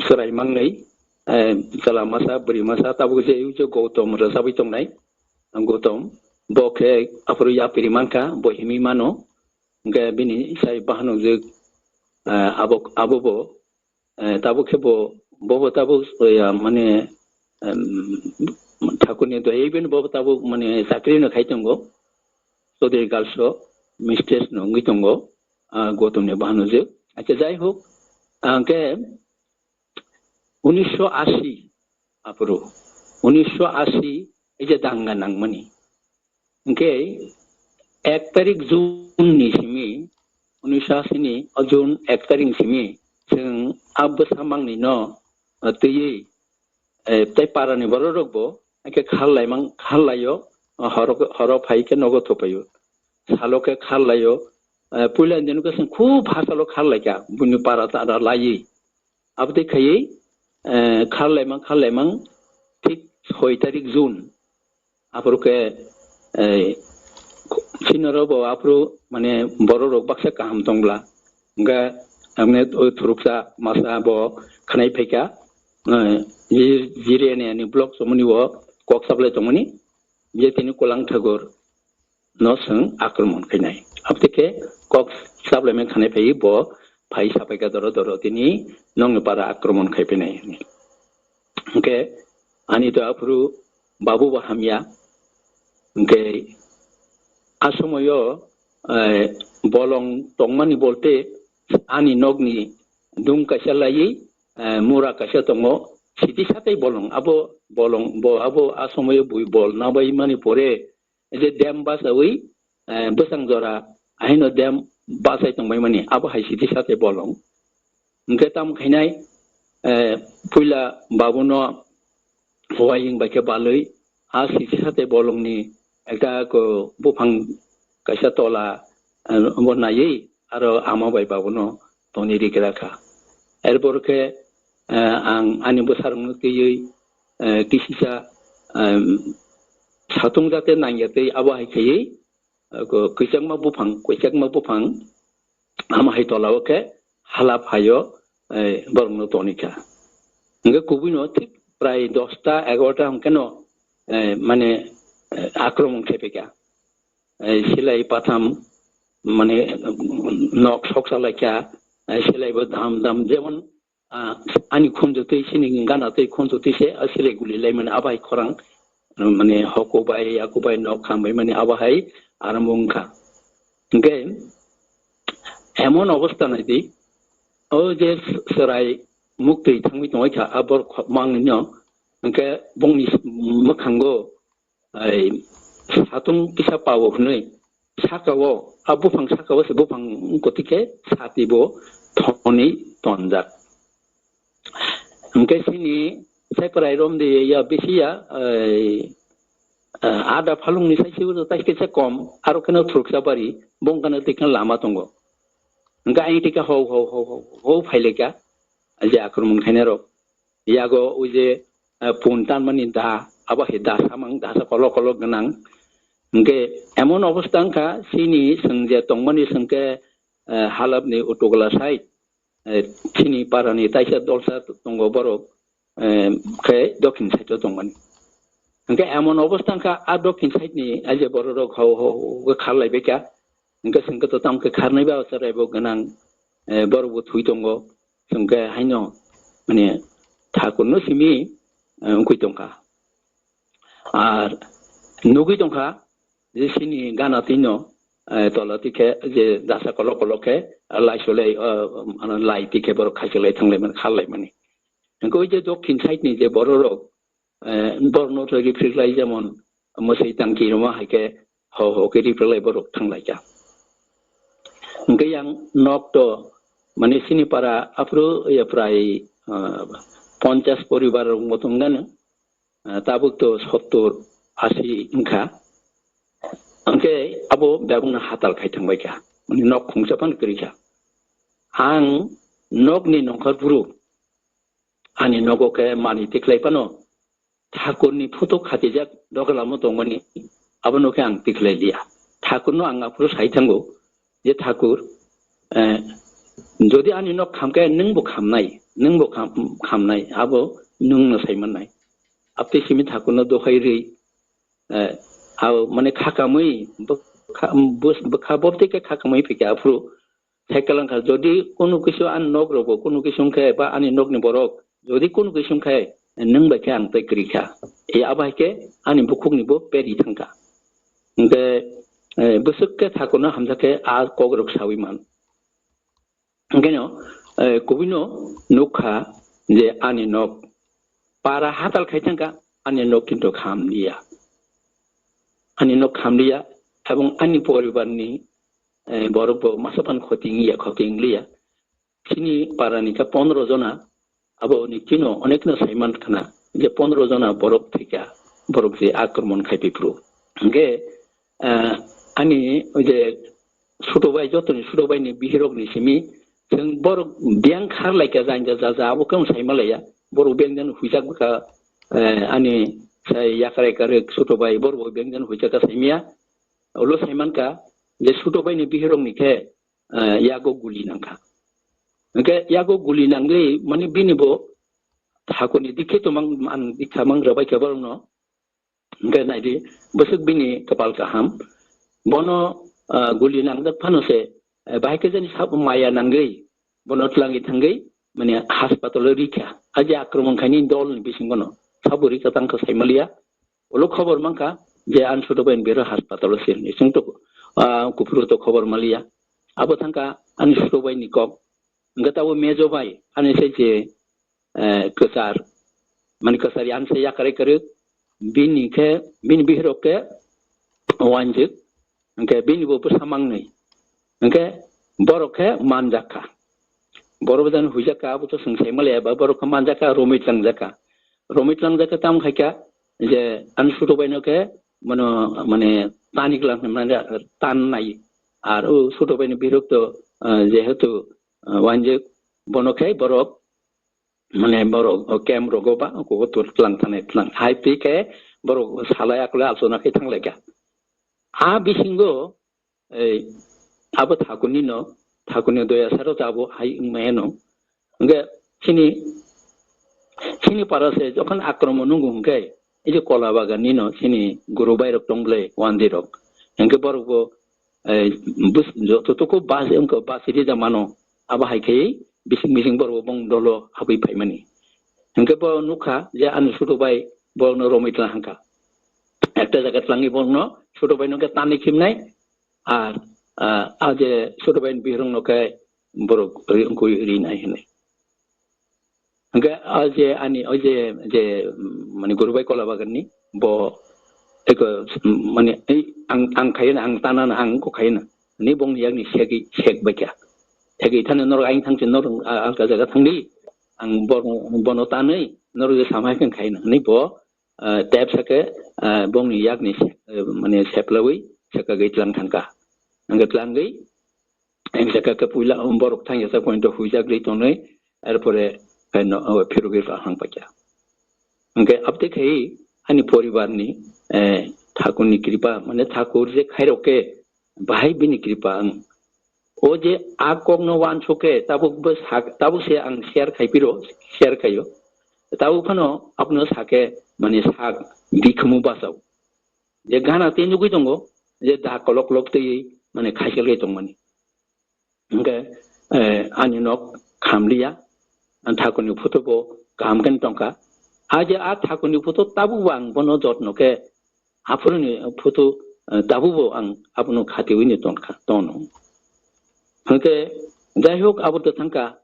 chwrai mangnai, eh, chwla masa, bwrwi masa, tabuk je, je Gautam rwchabwi tongnai, Gautam, bo khe aphuru yapri mankha, bo himwi mano, hwnkhe bini sai bahanojwk, eh, abo, abo bo, eh, tabuk khe bo, bo bo tabuk, eh, mane, em, thakurni doyei bini bo bo tabuk mane chakri no khai tongo. Chaudhary Girls o mistress no wngwi tongo, ah, Gautam ni bahanojwk. Acha, jai hok, ah, hwnkhe unisho ashi aphuru, unisho ashi ei je danga nangmani. Hwnkhe ek tarik June ni simi, unisho ashi ni o June ek tarik ni simi, chwng a bwsa mangni no, ah, twiwi, eh, tei para ni borok rok bo hwnkhe khar laimang, khar laio, ah, horo, horo phai khe nogo thupaio. Salo khe khar laio, eh, puila ni dino khe chwng khub hachalo khar laikha, buini para tara laiwi. Abotwi khaiwi, eh, khar laimang, khar laimang, thik soi tarik June. Aphuru khe, eh, sinoro bo aphuru mane borok rok baksa kaham tongbla. Hwnkhe amne o thuruksa masa bo khanai phaikha, eh, ji-, jiri ani ani block chomoni o kok sablai tongmani, je tini Kolang Thakur no chwng akromon khainai. Abotwi khe kok sablai mani khanai phaiwi bo phai sapaikha doro doro tini nokni para akromon khaipainai. Hwnkhe ani to aphuru babu bo hamya. Hwnkhe a somoyo, eh, bolong tongmani bolte ani nokni dum kaisa laiwi, eh, mura kaisa tongo, siti satai bolong. Abo bolong bo abo a somoyo bui bol nabai mani pore je dam bachawi, eh, bwsang jora ahino dam bachai tongbai mani, abo hai siti satai bolong. Hwnkhe tamo khainai, eh, puila babuno waying bai khe balwi, a sisi sate bolongni ekta ko buphang kaisa tola, eh, bo naiwi aro ama bai babuno toni rikra kha. Erpor khe, eh, ang ani bwsarokno twiwi, eh, kisisa, eh, satung jate nangya twi abo hai khaiwi, eh, ko kwchangma buphang, kwchangma buphang, ama hai tola o khe halap haio, eh, borokno tonikha. Hingke kubui no thik prai dosta egarota hingke no, eh, mane, eh, akromon khe phaikha. Eh, silai patham, mane, nok sok salaikha, eh, silai bo dam dam, jemon, ah, ani khunju twi sini gana twi khunju twi se, ah, silai guli lai mane abai khorang, mane hoko bai, yaku bai, nok kham bai mane abo hai arambo wngkha. Hingke emon obostha naidi, o je chwrai muktwi thangwi tongwi kha, a borok khorokma wngwi no, hingke bongni mwkhango, ai, satung kisa pao hwnwi, saka o, a buphang saka o se buphang wngkha twi khe sati bo thoni tonjak. Hingke sini Saiparai romdi ya bisi ya, ai, ah, ada phalungni sai sibo tai kisa kom, aro kheno thuruksa bari, bongkano tikna lama tongo. Hingke aini tika hou, hou, hou, hou, hou phaileka, je akromon khainai rok. Yago ui je, eh, pun tanmani da, abo hai da samang, da sa kolok kolok gwnang. Hingke emon obostha wngkha, sini chwng je tongmani chwngke, eh, halapni utugla side, eh, chini parani taisa dolsa tongo borok, eh, khe dokhin side o tongmani. Hingke emon obostha wngkha, a dokhin side ni aje borok rok hau hau hau khe khar lai baikha. Hingke chwng khe to tamo khe kharnai ba chwrai bo gwnang, eh, borok bo thwi tongo. Chwng khe haino, mane, thakurno simi, eh, wngwi tongkha. Ar nugwi tongkha je sini gana twi no, eh, tola twi khe je dasa kolok kolok khe, eh, lai solai, eh, ano lai twi khe borok khaisolai thanglai mani, khar lai mani. Hingke oi je dokhin side ni je borok rok, eh, borokno to riphrikhlai jemon mwswi tangki rwma hai khe ho ho khe riphrikhlai borok thanglaikha. Hingke yang nok to mane sini para aphuru ya prai, ah, ponchas poribar rok bo tongdano, ah, tabuk to sottor ashi wngkha. Hingke abo bebakno hatal khai thangbaikha. nok khungsa phano kwrwi kha. Ang nokni nongkhor phuru ani nogo khe manwi tikhlai phano thakurni photo khatijak dogalamo tongmani, abono khe ang tikhlai liya. Thakurno ang aphuru sai thango je, "Thakur, eh, jodi ani nok khamkhe nwngbo khamnai, nwngbo kham-, khamnai, abo nwngno sai mannai." Abtwi simi thakurno dohai rwi, eh, abo mane khakamwi bwkha, bwkha bobtwi khe khakamwi phikha aphuru. Thai kwlwng kha, jodi kunu kisu ani nok rogo kunu kisu wngkhe ba ani nokni borok jodi kunu kisu wngkhe, nwng bai khe ang tei kwrwi kha. E abo hai khe ani bukhukni bo peri thang kha. Hwnkhe, eh, bwswk khe thakurno hamjak khe a kok rok saui man. Hwnkhe no, eh, kubui no nuk kha je ani nok para hatal khai thang kha, ani nok kintu kham liya. Ani nok kham liya, ebong ani poribar ni eh, borok bo masa phan khoti wngya, khoti wngliya. Chini para ni khe pondro jona, abo ni chino onek no sai man khna je pondro jona borok thika, borok je akromon khai phuru. Hwnkhe, eh, ani oi je suto bai, joto ni suto bai ni bihirok ni simi, chwng borok biyang khar lai kha, jang ja ja ja, abo khe sai ma laiya. Borok biyang jan huijak bwkha, eh, ani sai yakar yakar suto bai, borok bo biyang jan huijak kha sai maya. Ulo sai man kha je suto bai ni bihirok ni khe, eh, yago guli nang kha. Hwnkhe yago guli nangwi mani bini bo thakurni dikhe to mang, ang dikha mang rwbai khe borokno. Hwnkhe naidi, bwswk bini kwpal kaham. Bono, eh, guli nangjak phano se, eh, bahai khe jani sabo maya nangwi bono tlangwi thangwi mani haspatalo rikha. A je akromon khaini dolni bisingono sabo rikha tangkha sai maliya. Ulo khobor mankha je ani suto bai bero haspatalo sirni. Chwng to, ah, kuphuru to khobor maliya. Abo thangkha ani suto bai ni kok. Hwnkhe tabo mejo bai ani se je, eh, kwchar, mani kwchar ani se yakar kwrwk, bini khe, bini bihirok khe wanjwk, hwnkhe bini bo bwsa mangnwi. Hwnkhe borok khe manjak kha. Borok bo jani huijak kha, abo to chwng sai maliya ba, borok khe manjak kha, romwi tlangjak kha. Romwi tlangjak khe tamo khai kha je ani suto bai no khe bono mane tani glang hwnmani tan nai. Ar o suto bai ni bihirok to, ah, jehetu, ah, wanjwk, bono khe borok mane borok o camp rogo ba kubutur tlang thani tlang hai twi khe borok salai akole alchona khe thang lai kha. A bisingo ei, abo thakurni no, thakurni doya saro abo hai wngmaya no. Hwnkhe chini, chini para se jokhon akromon nungo hwnkhe, ei je kola bagan ni no chini guru bai rok tong bwle wandi rok. Hwnkhe borok bo, ei, bus-, jototoku bas wngkha, bas rija mano, abo hai khe bising bising borok bo bong dolo habwi phaimani. Hwnkhe bo nukha je ani suto bai borok no romwi tlang hwnkha. Ekta jaga tlangwi borok no suto bai no khe tanwi khimnai, Ar, ah, a je suto bai ni bihirok no khe borok ri-, wngkui rinai hinwi. Hwnkhe a je ani, o je, je, mm, mani guru bai kola bagan ni, bo eko, mm, mani, ei, ang, ang khaina, ang tanana, ang ko khaina. Ni bongni yakni segwi, sek bai kha. Segwi thani norok aing thangsi norok, ah, alka jaga thangdi. Ang bor-, bono tanwi, norok je samai khe khaina. Ni bo ah, tep sake, ah, bongni yakni se-, eh, mane seplawi saka gwi tlang thangkha. Hwnkhe tlangwi, ang saka khe puila borok thangya sak point o huijak rwi tonwi, erpore pheno, oh, phirogwi kaham paikha. Hwnkhe abtwi khai ani poribarni, eh, thakurni kripa, mane thakur je khairok khe, bahai bini kripa ang. O je a kokno uansuk khe tabuk bo sak, tabuk se ang share khai phiro, share khaio. Tabuk phano abono sake mane sak bikhumu bachao. Je gana tei nugui tongo, je da kolok kolok tei mane khaichel khai tongmani. Hwnkhe, eh, ani nok khamliya, ang thakurni photo bo kaham khe tongkha. A je a thakurni photo tabuk bo ang bono jotno khe Aphuruni photo, eh, tabukbo ang abono khatiwi ni tonkha, tono. Hwnkhe, jai hok, abo to thangkha,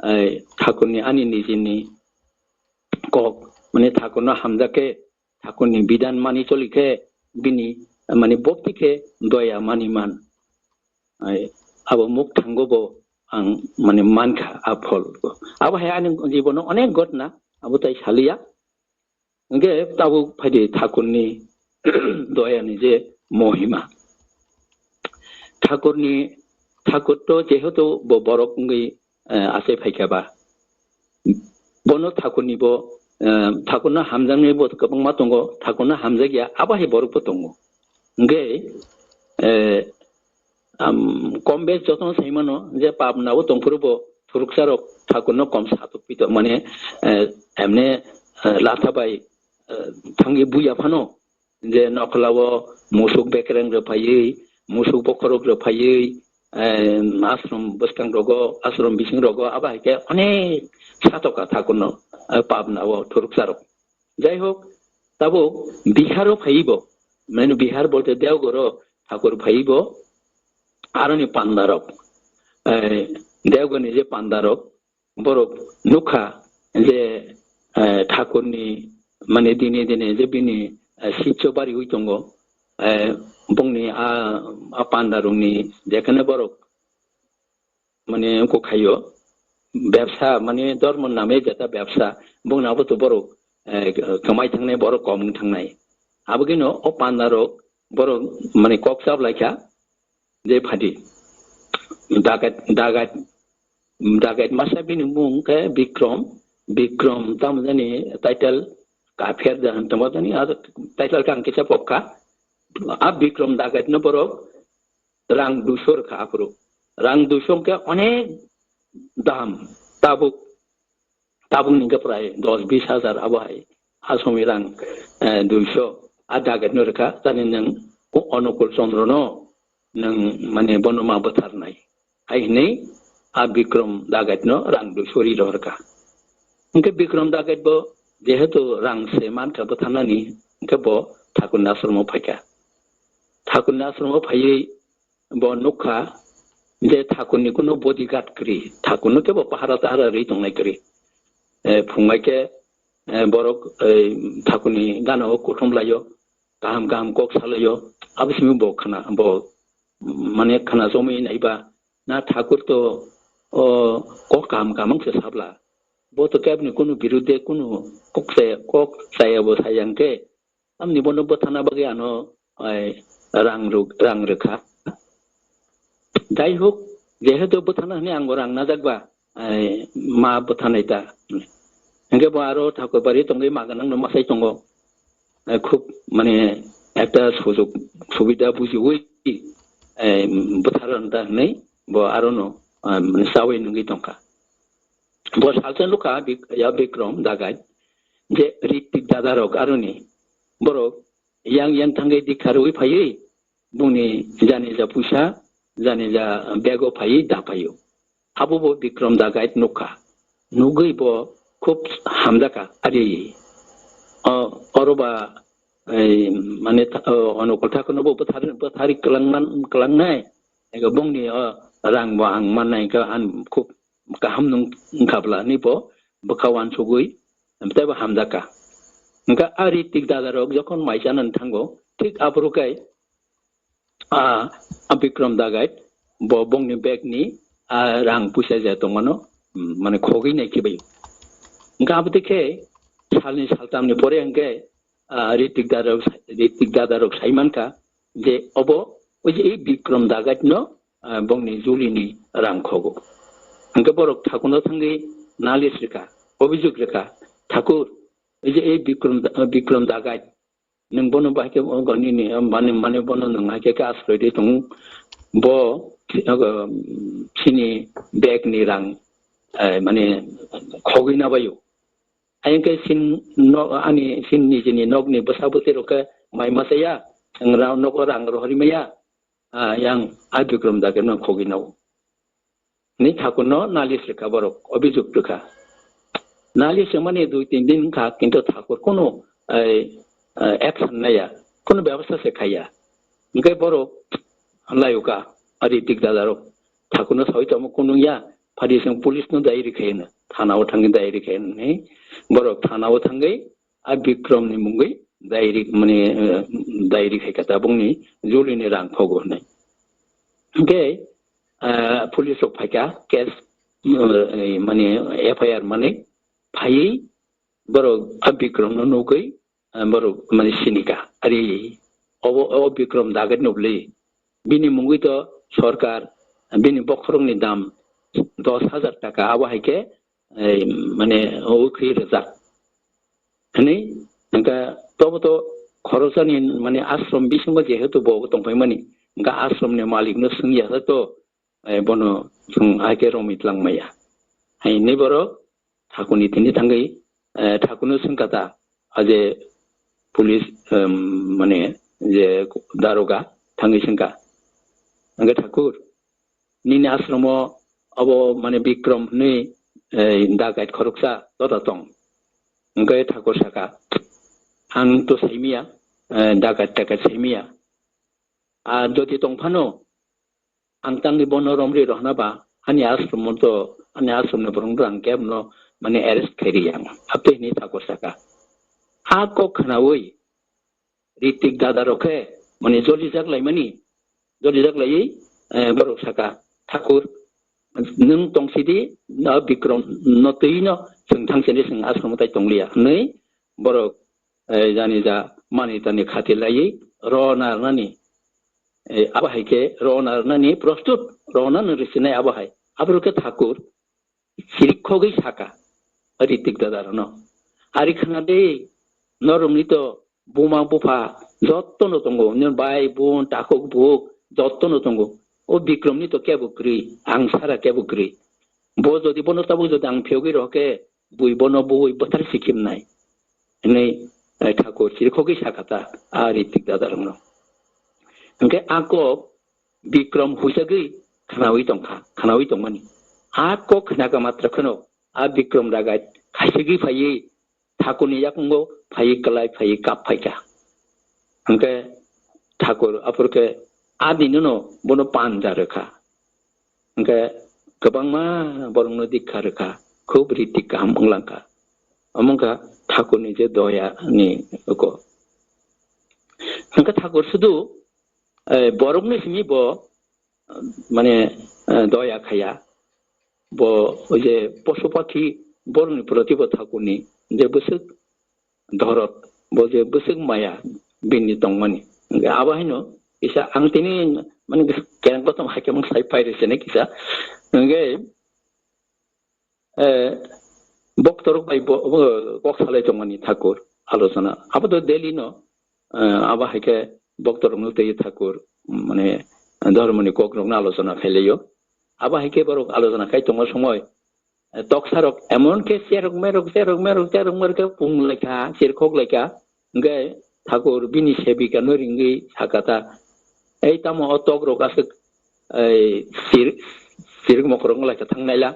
eh, thakurni ani nijini kok, mane thakurno hamjakhe, thakurni bidan mani cholikhe, bini, mane bopti khe doya mani man. Ai, abo muk thango bo ang mane mankha a phol. Abo hai ani jibono onek ghotna, abo tai saliya. Hwnkhe tabuk phaidi thakurni doyani je mohima. Thakurni Thakur to jehetu bo borok wngwi, eh, achai phaikha ba. Bono Thakurni bo, eh, Thakurno hamjaknai bo kwbangma tongo, Thakurno hamjakya, abo hai borok bo tongo. Hwnkhe, eh, am, kom bes jotono sai mano je pap nabo tongphuru bo thuruksa rok Thakurno kom satok pito, mane, eh, emne, eh, latha bai, eh, thangwi buya phano, je nokhlao musuk bekereng rwphaiwi, musuk bokhorok rwphaiwi, eh, ashram bwskang rogo, ashram bising rogo, abo hai khe onek satoka Thakurno, eh, pap nabo thuruksa rok. Jai hok, tabuk Biharo phaiwi bo, mane Bihar bolte Deogoro Thakur phaiwi bo, aroni pandarok, eh, Deogorni je pandarok, borok nukha je, eh, Thakurni, mane, dine dine je bini, eh, sitso bariwi tongo, eh, bongni a, a pandarokni jekheno borok, mane, wngkha khaio, bebsa, mane, dhormo name jeta bebsa, bongni abo to borok, eh, kwmai thangnai, borok kom wng thangnai. Abogino o pandarok borok, mane, kok chap laikha, je phadi. Dagat, dagat, dagat masa bini mung khe Bikrom, Bikrom tamo jani title kapher da tamo jani, a title kang kisa pokka. A Bikrom dagat no borok rang duiso rwkha aphuru. Rang duiso hwnkhe onek dam, tabuk, tabuk ni hwnkhe prai dos bis hajar abo hai. Asomwi rang, eh, duiso, a dagat no rwkha, tani nwng o Onukul Chandra no nwng, mane, bono ma bwtharnai. Hai hwnwi a Bikrom dagat no rang duiso ri rohorkha. Hwnkhe Bikrom dagat bo jehetu rang se mankha bwtharnani, hwnkhe bo Thakurni ashromo phaikha. Thakurni ashromo phaiwi bo nukha je Thakurni kuno bodyguard kwrwi, Thakurno kebo pahara tahara rwi tongnai kwrwi. Eh, phungai khe, eh, borok, eh, Thakurni gana o kuthum laio, kaham kaham kok salaio, abo simi bo khna, bo, mane, khna chomwi naiba, na Thakur to, o, kok kaham kaham se sabla, bo to kebni kuno birudde kuno kok se, kok saya bo saya hwnkhe, tamni bono bwthana bagwi ano, ai, rang rw-, rang rwkha. Jai hok, jehetu bwthana hwnwi angbo rang najak ba, ai, ma bwthanai ta. Hwnkhe bo aro Thakurbari tongwi ma gwnangno masai tongo. Ai, khub, mane, ekta sujog subida bujiwi, ai, bwtharano ta hwnwi bo arono, ai, mane, chawi nungwi tongkha. Bo salsa nukha Bik-, ya Bikrom dagai je Ritik dadarok aroni borok yang yang thangwi dikha rwui phaiwi bongni janija puisa, janija bego phaiwi da phaio. Abo bo Bikrom dagai nukha. Nugwi bo khub hamjakha ari. O, oro ba, ei, mane tha-, o, Onukul Thakurno bo bwthar-, bwthari kwlangman-, kwlangnai. Ego bongni o rang bo ang mannai khe ang khub kaham nung wngkha bla hwnwi bo bwkha uansugwi tei bo hamjakha. Hwnkhe a Ritik dadarok jokhon mai chanani thango, thik aphuru khe a, a Bikrom dagai bo bongni bag ni a rang puisa je tongmano, mm, mane khogwi nai khibaio. Hwnkhe abotwi khe salni saltamni pore hwnkhe, a, Ritik dadarok, Ritik dadarok sai mankha, je obo oi je ei Bikrom dagatno, ah, bongni julini rang khogo. Hwnkhe borok Thakurno thangwi nalis rwkha, obhijog rwkha, "Thakur, oi je ei Bikrom, Bikrom dagat, nwng bono bahai khe o nini, mane, mane bono nwng hai khe khe asroi rwi tongo, bo, ah, chini bag ni rang, eh, mane khogwi nabaio." Ayang khe sin no, ani sin nijini nokni bwsa bwtwi rok khe mai masa ya, nwng rang nogo rang rohorwi maya, ah, yang a Bikrom dagatno khogwi nao. Ni Thakurno nalis rwkha borok, obhijog rwkha. Nalis rwmani dui tin din wngkha, kintu Thakur kono, ai, ah, action naya, kono bebostha se khaiya. Hwnkhe borok laiyokha, a Ritik dadarok Thakurno sawi tongma kunung ya, phadi chwng police no diary khai hwno, thana o thangwi diary khai hwnwi, borok thana o thangwi a Bikrom ni mungwi diary, mane, eh, diary khai kha tabukni julini rang khogo hwnwi. Hwnkhe, eh, police rok phaikha, case, eh, mane, F I R mane phaiwi borok a Bikrom no nugwi, eh, borok mane sinika. Ari obo, o Bikrom dagat nubli. Bini mungwi to sorkar, bini bokhorokni dam dos hajar taka, abo hai khe, eh, mane, o khwi rwjak. Hwnwi, hwnkhe tobo to khoroksa ni, mane, ashram bisingo jehetu bo tongphaimani, hwnkhe ashram ni malik no swngya to, eh, bono chwng hai khe romwi tlang maya. Hai hwnwi borok thakurni thani thangwi, eh, thakurno swngkha ta, a je police, em, mane je daroga thangwi swngkha, "Hwnkhe thakur, nini asromo obo mane Bikrom hwnwi, eh, dakat khoroksa tota tong?" Hwnkhe thakur saka, "Ang to saimaya, eh, dakat takat saimaya. A jodi tongphano, ang tangwi bono romri rohna ba, ani ashram to, ani ashram ni borok to ang kebo no mane arrest khairi yang." Abtwi hwnwi thakur saka. A kok khnawi Ritik dada rok khe mane jolijak laimani, jolijak laiwi, eh, borok saka, "Thakur, nwng tongsidi, no Bikrom no twi no chwng thang sini chwng ashram tai tongliya," hwnwi borok, eh, jani ja mani tani khati laiwi rona rwnani, eh, abo hai khe rona rwnani prostut, rona no rwsinai abo hai. Abo khe thakur chirikhogwi saka Ritik dada rwno, "Ari khna de, norokni to buma bupha jotto no tongo, nini bai bun takhuk bukhuk jotto no tongo. O Bikrom ni to kebo kwrwi, ang sara kebo kwrwi. Bo jodi bono tabuk jodi ang phiyogwi rohkhe, bui bono bui bwthar sikhimnai," hwnwi, eh, thakur chirikhogwi sakha ta, a Ritik dada rokno. Hwnkhe a kok Bikrom huisagwi khnawi tongkha, khnawi tongmani. A kok khnaka matra kheno a Bikrom dagat khaisagwi phaiwi thakurni yakungo phaiwi kwlai phaiwi kap phaikha. Hwnkhe thakur aphuru khe a dinino bono panja rwkha. Hwnkhe kwbangma borokno dikha rwkha, khub ritik kaham wng langkha. Omo wngkha thakurni je doya ni oko. Hwnkhe thakur sudu, eh, borokni simi bo, mane, eh, doya khaya. Bo oi je posu pakhi borokni proti bo thakurni je bwswk dorot, bo je bwswk maya bini tongmani. Hwnkhe abo haino kisa ang tini mane kereng kothom hai khe mung sai phai rw sini kisa. Hwnkhe, eh, boktorok bai bo, bo kok salai tongmani thakur alochona. Abo to daily no, eh, abo hai khe boktorokno tei thakur, mane, dhormoni kokrokno alochona khailaiyo. Abo hai khe borok alochona khai tongma somoi, eh, toksarok emon khe cherok merok, cherok merok, cherok merok khe pung laikha, chirkhok laikha. Hwnkhe thakur bini sebika no ringwi sakha ta, "Ei tamo o tokrok aswk, ei chir-, chirik mokorok wng laikha thang naila."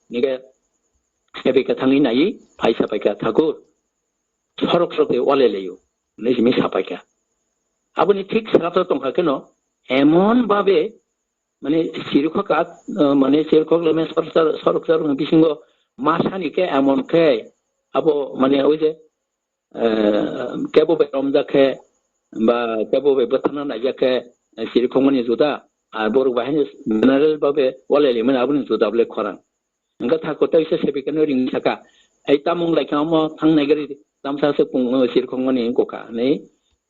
Hwnkhe sebika thangwi naiwi phaisa paikha, "Thakur, sorok sorok khe walai laio," hwnwi simi sa paikha. Aboni thik srapsa tongkha kheno emon babe, mane, chirikhok at, eh, mane, chirikhok leme sorok sar-, sorok sarokni bisingo masani khe emon khe abo, mane, oi je, eh, kebo bai romjak khe ba kebo bai bwthana naijak khe, eh, chirikhokmani juda, ar borok bai haino general babe walai laimani aboni juda bole khorang. Hwnkhe thakur tei se sebika no ringwi saka, "Ei tamung laikha omo thang nai gari tamsa se pung, eh, chirikhokmani wngkha," hwnwi,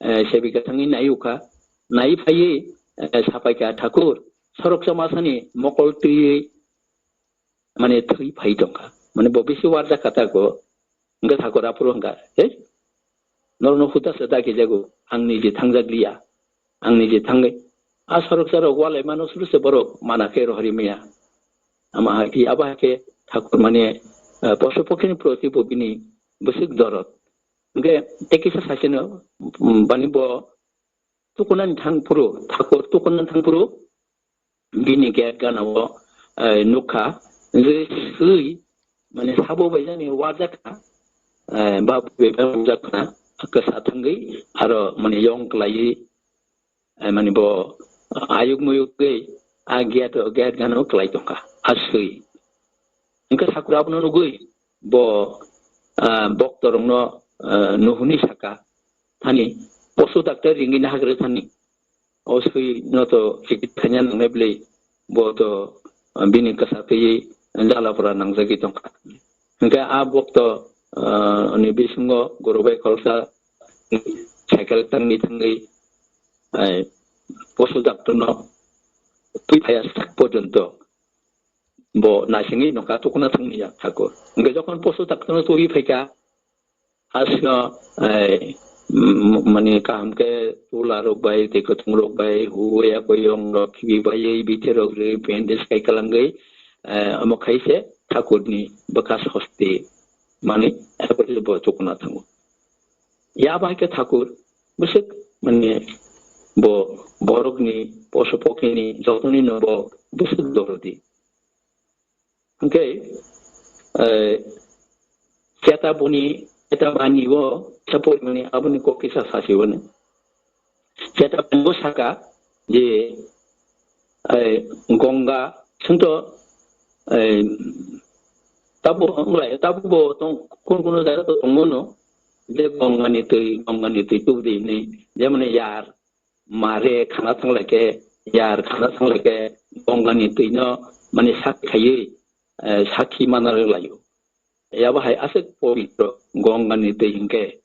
eh, sebika thangwi nai ukha, nai phaiwi, eh, sapaikha, "Thakur, sorok chama sani mokol twiwi mane thwi phai tongkha." Mane bo bisi warjak kha ta go. Hwnkhe thakur aphuru hwnkha, "He, norokno huda se da kijago, ang nije thangjak liya, ang nije thangwi." A sorok sarok walai mano suru se borok mana khe rohori maya. Ama hai khe, abo hai khe thakur mane, eh, posu pokhini proti bo bini bwswk dorot. Hwnkhe tei kisa saisino, mm, bani bo tukunani thang phuru, thakur tukunani thang phuru, bini gate gana o, eh, nukha, je swi, mane sabo bai jani warjak kha, eh, ba bai bai warjak kha, kwsa thangwi, aro mane yong kwlaiwi, eh, mane bo ayuk muyuk twi a gate o, gate gana o kwlai tongkha, a swi. Hwnkhe thakur abono nugwi bo, ah, boktorokno, ah, nuhuni saka, "Thani, posu daktar ringwi nahagra thani. O swi no to chikitsa khaina nangnai bwlwi, bo to, ah, bini kwsa twiwi jalapura nangjagwi tongkha." Hwnkhe a bokto, ah, ni bisingo guru bai khoroksa cycle tangwi thangwi, eh, posu daktor no twi phaiya sak porjonto bo naisingwi nokha tukuna thangni ya thakur. Hwnkhe jokhon poso taktono twi phaikha, asno, eh, m-, mani kaham khe tula rok bai, tei kwthwng rok bai, huya koyong rok khibi bai, bithi rok ri, bandage kai kalangwi, eh, omo khaise thakurni bwkha sosti mani, abo bo tukuna thango. Ya bai khe thakur bwswk mani bo borokni poso pokini jotonino bo bwswk dorodi. Hwnkhe, eh, cheta boni, cheta bani o, chapor mani aboni kok kisa sasi bani. Cheta bani o saka je, eh, Gonga, chwngto, eh, tabo, wng lai, tabo bo tong, kun kun jaga to tongmano, je Gongani twi, Gongani twi tubudi hinwi, jemon yar, mare khana thanglai khe, yar khana thanglai khe, Gongani twino mani sakhi khaiwi, eh, sakhi mana rwlaio. Yabo hai aswk pobitro Gongani twi hinkhe.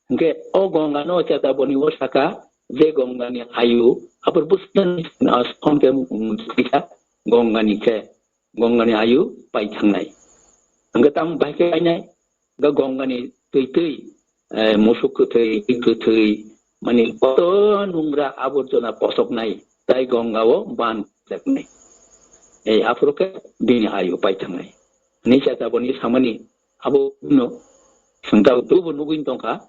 Hinkhe o Gongano cheta boni o saka je Gongani ayu, abor bwswkni aswk khe, mm, kisa Gongani khe, Gongani ayu pai thangnai. Hinkhe tamo bai khe painai, ga Gongani twi twi, eh, musuk kwthwi, twi kwthwi, mani koto nungra aborjona posoknai, tai Gonga o ban jaknai. Ei aphuru khe bini ayu pai thangnai. Ni cheta boni samani abo no sengta tubu nugwi tongkha,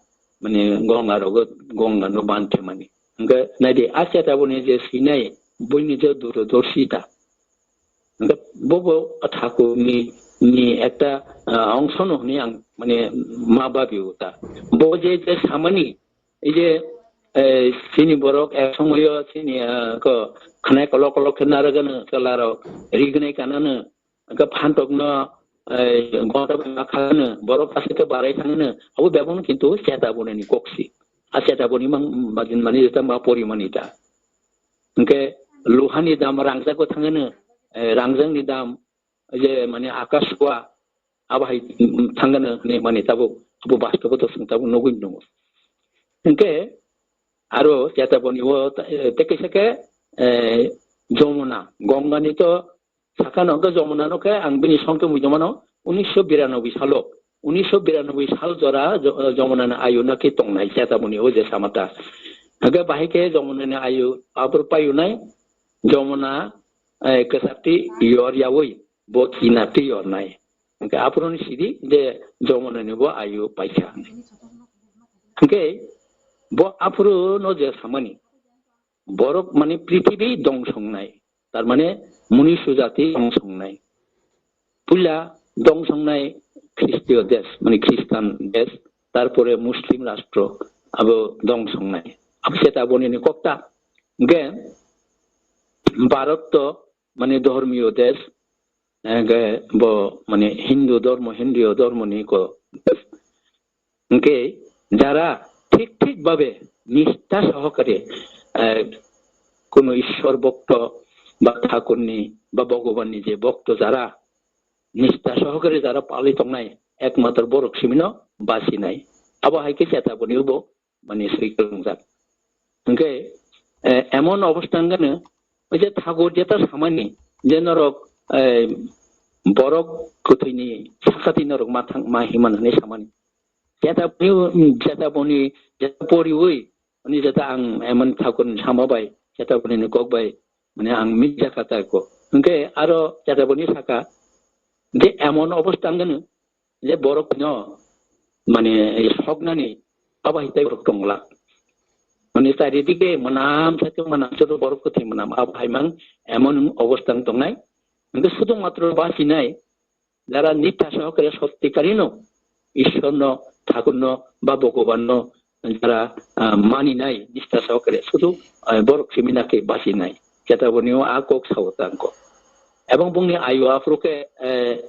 mani Gonga rogo, Gonga no ban themani. Hwnkhe naidi a cheta boni je sinai, buini je durodorshita. Hwnkhe bobo thakurni, ni ekta, ah, ongsono hwnwi ang mane ma babio ta. Bo je, je samani, ei je, eh, chini borok ek somoyo chini, ah, ko khnai kolok kolok khe narwgano chwlarok, rignai kanano, hwnkhe phantokno, eh, gonta bai ma khagano, borok aswk khe barai thangano, abo bebakno kintu cheta bonani koksi. A cheta boni mang, majin mani jeta ma pori mani ta. Hwnkhe luhani dam rangchakbo thangano, eh, rangjakni dam je mane akash wa abo hai thangano hinwi mani tabuk abo bastobo to chwng tabuk nugwi tongo. Hwnkhe aro cheta boni o ta-, eh, tei kaisa khe, eh, Jomuna, Gongani to sakano hwnkhe Jomuna no khe ang bini songke mui jomano unisho biranoboi salo, unisho biranoboi sal jora Jo-, Jomuna ni ayu no khe tongnai cheta boni o je samata. Hwnkhe bahai khe Jomuna ni ayu abor payunai Jomuna, eh, kwchapti yor yaui bo kinapti yornai. Hwnkhe aphuru ni sidi je Jomuna ni bo ayu paikha. Hwnkhe bo aphuru no je samani borok mane prithibi dongsongnai, tar mane munisyo jati dongsongnai. Puila dongsongnai Khristiyo desh, mane Khristan desh, tarpore Muslim rastro, abo dongsongnai. Abo se ta bonini kokta. Hwnkhe Bharat to mane dhormiyo desh, hwnkhe bo mane Hindu dhormo, Hindu dhormoni ko desh. Hwnkhe jara thik thik bhabe nistha sohokare, eh, kono Ishwar bhokto ba Thakurni ba Bhagwanni je bhokto jara nistha sohokare jara palwi tongnai ekmatro borok simino basinai. Abo hai khe cheta boni bo mani swi kwrwngjak. Hwnkhe, eh, emon obostha wngkha no, oje Thakur jeta samani je norok, eh, borok kwthwini sakati norok ma thang ma hima hinwi samani. Jeta boni, jeta boni, jeta poriwi, ani jeta ang emon Thakurni sama bai, jeta bonini kok bai, mane ang mija kata ko. Hwnkhe aro jeta boni saka, je emon obostha wngkha no, je borok no, mane soknani abo hai tei borok tongla. Mane charidike mwnam, sake mwnam, joto borok kwthwi mwnam, abo hai mang emon obostha tongnai. Hwnkhe sudung matro basinai, jara nitha sohokare sotti karino, Ishwarno, Thakurno, ba Bhagwanno, jara, ah, maninai, nistha sohokare, sudu, ah, borok simina khe basinai. Jeta bonio a kok sao tangko. Ebong bongni ayu aphuru khe, eh,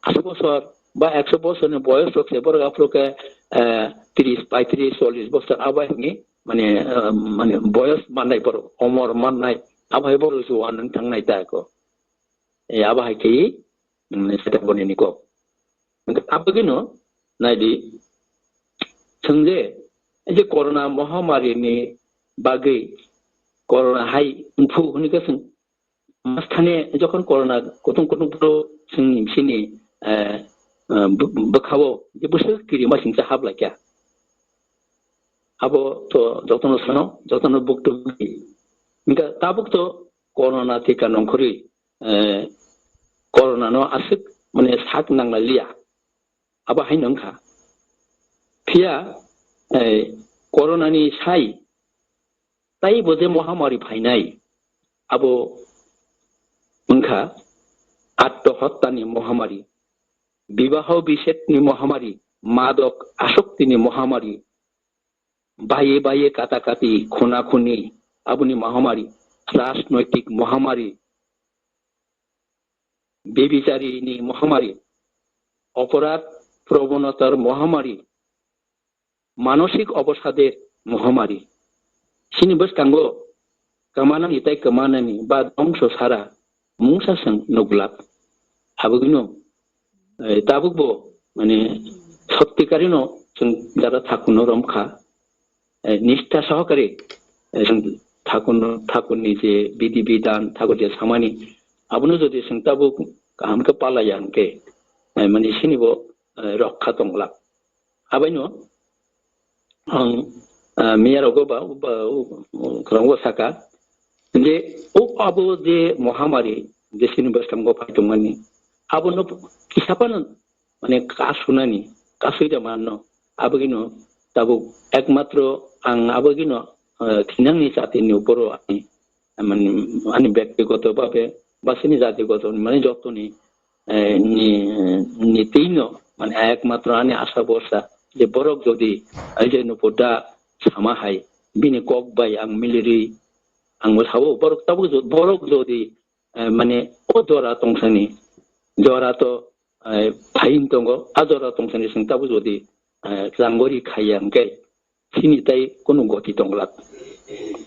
ashi bosor ba ekso bosorni boyos rok se borok aphuru khe, eh, tris, paitris, chollis bosor abo hai hwnwi, mane, eh, mane boyos mannai borok, omor mannai, abo hai borok juan wng thangnai ta ko. Eh, abo hai khe, mm, seta bonini kok. Hwnkhe abagwino naidi, chwng je, ei je corona mohamari ni bagwi, corona hai wngphu hwnwi khe chwng Masthane jokhon corona kutung kutung bro sini sini, eh, eh, bu-, bwkhao je bwswk kirima singsa hap laikha. Abo to jotono sano, jotono buktu bukti. Hingkha tabuk to corona tika nongkhorwi, eh, corona no aswk mane sak nanglailiya. Abo hai nongkha. Phiya, eh, corona ni sai taibo je mohamari phainai, abo wngkha attohottani mohamari, bibaho bisedni mohamari, madok asoktini mohamari, baye baye katakati, khuna khuni, aboni mohamari, rajnoitik mohamari, bebicharini mohamari, oporadh probonotar mohamari, manosik obosader mohamari. Chini bwskango kwmanani tei kwmanani ba dongso sara mungsa chwng nuglak. Habwgwino, eh, tabukbo, mane, sottikarino chwng jara thakunno romkha. Eh, nistha sohokare, eh, chwng thakunno, thakunni je bidhi bidhan, thakur je samani, abono jodi chwng tabuk kaham khe palaiya hwnkhe, eh, mane, chinibo, eh, rokha tonglak. Abaino ang, ah, miyarogo ba, ba, kwrango saka je, o abo je mohamari je chini bwskango phai tongmani, abono kisa phano mane kasunani, kasui da manno. Abagino tabuk ekmatro ang abagino, ah, thinangni jatini uporo ani, mane, ani bektigoto bhabe ba chini jatigoto mane jotoni eh, ni, ni tino, mane, ekmatro ani asa borsa je borok jodi, ai je nupoda sama hai, bini kok bai ang miliri, ang bo sabo borok tabuk jo-, borok jodi, eh, mane, o jora tongsani, jora to, eh, phain tongo, a jora tongsani sing tabuk jodi, eh, ranggori khaiya hwnkhe, sini tai kunu goti tonglak.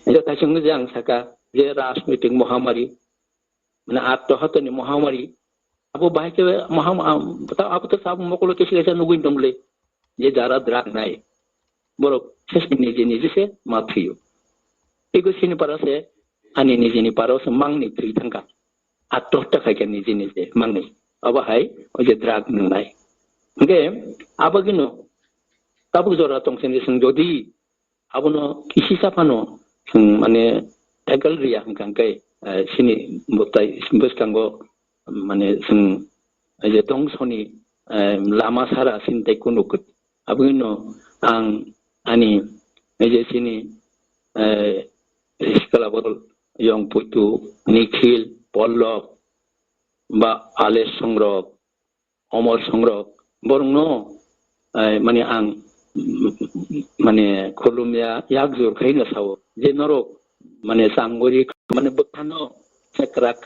Jotha sing je ang saka, je rajnoitik mohamari, mane, atto hatani mohamari. Abo bahai khe moham-, am-, ta-, abo to sabo mokolo kesi kaisa nugui tongmole. Je jara drug nai. Borok se se nije nije se ma thwiyo. Ego sini para se, ani nijeni para se mangni thwi thangka. Atto hatta khai khe nije nije mangni. Abo hai, o je drug nungnai. Hingke, abo gino, tabuk jora tong sini sing jodi, abono kisi saphano, chwng, mane, tackle riya hwnkha hwnkhe, eh, sini bwtai bwskango, mane, chwng, eh, je dongsoni, eh, lama sara sini tai kunu kwt-, aboni no ang ani, eh, je sini, eh, sikla borok Yong Puitu, Nikhil, Pollab, ba Ales Songrok, Omor Songrok, borokno, eh, mane ang, mm, mane khulumya yak jor khai no sao, je norok, mane, changori, mane, bwkhano chakrak,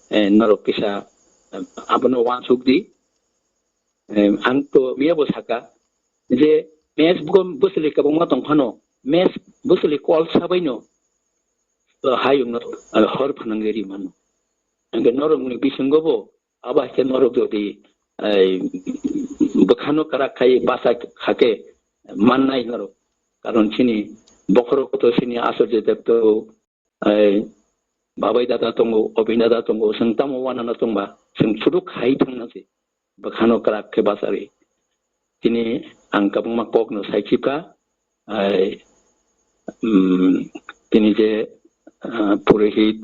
eh, norok kisa, eh, abono wansuk di. Eh, ang to miya bo saka, je mes bwswli kwbangma tong phano, mes bwswli kol sabaino, eh, hayungno, eh, hor phanangwi ri mano. Hingke norokni bisingo bo, abo hai khe norok jodi, eh, bwkhano kwrak khai basa kha khe mannai norok. Karon chini bokhorok to chini Asur Jadeb to, eh, Babai Dada tongo, Obin Dada tongo, chwng tamo wanano tongba, chwng sudu khai thangna se. Bwkhano kwrak khe basa ri. Tini ang kwbangma kokno sai khibkha, ai, um, tini je, ah, purohit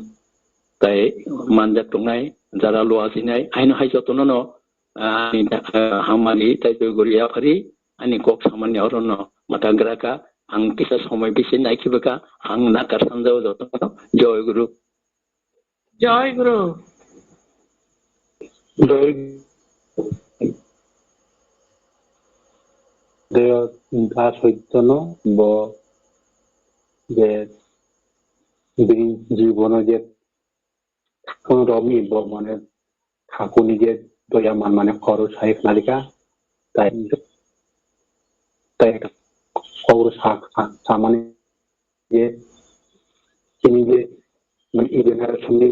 tai manjak tongnai, jara lua sinai, aino hai jotono no, ah, ani, ah, hamari tai joigori yaphari, ani kok samani orono mathagra kha, ang kisa somoi bisi nai khibkha, ang nakar sanjao jotono, joy guru. Joy Guru. Joy. Deo da soittono bo je bini jibono je thakhun romi bo mane thakhuni je doya man mane khoro sai khnalika tai tai khoro sa samani je chini je mane e generation ni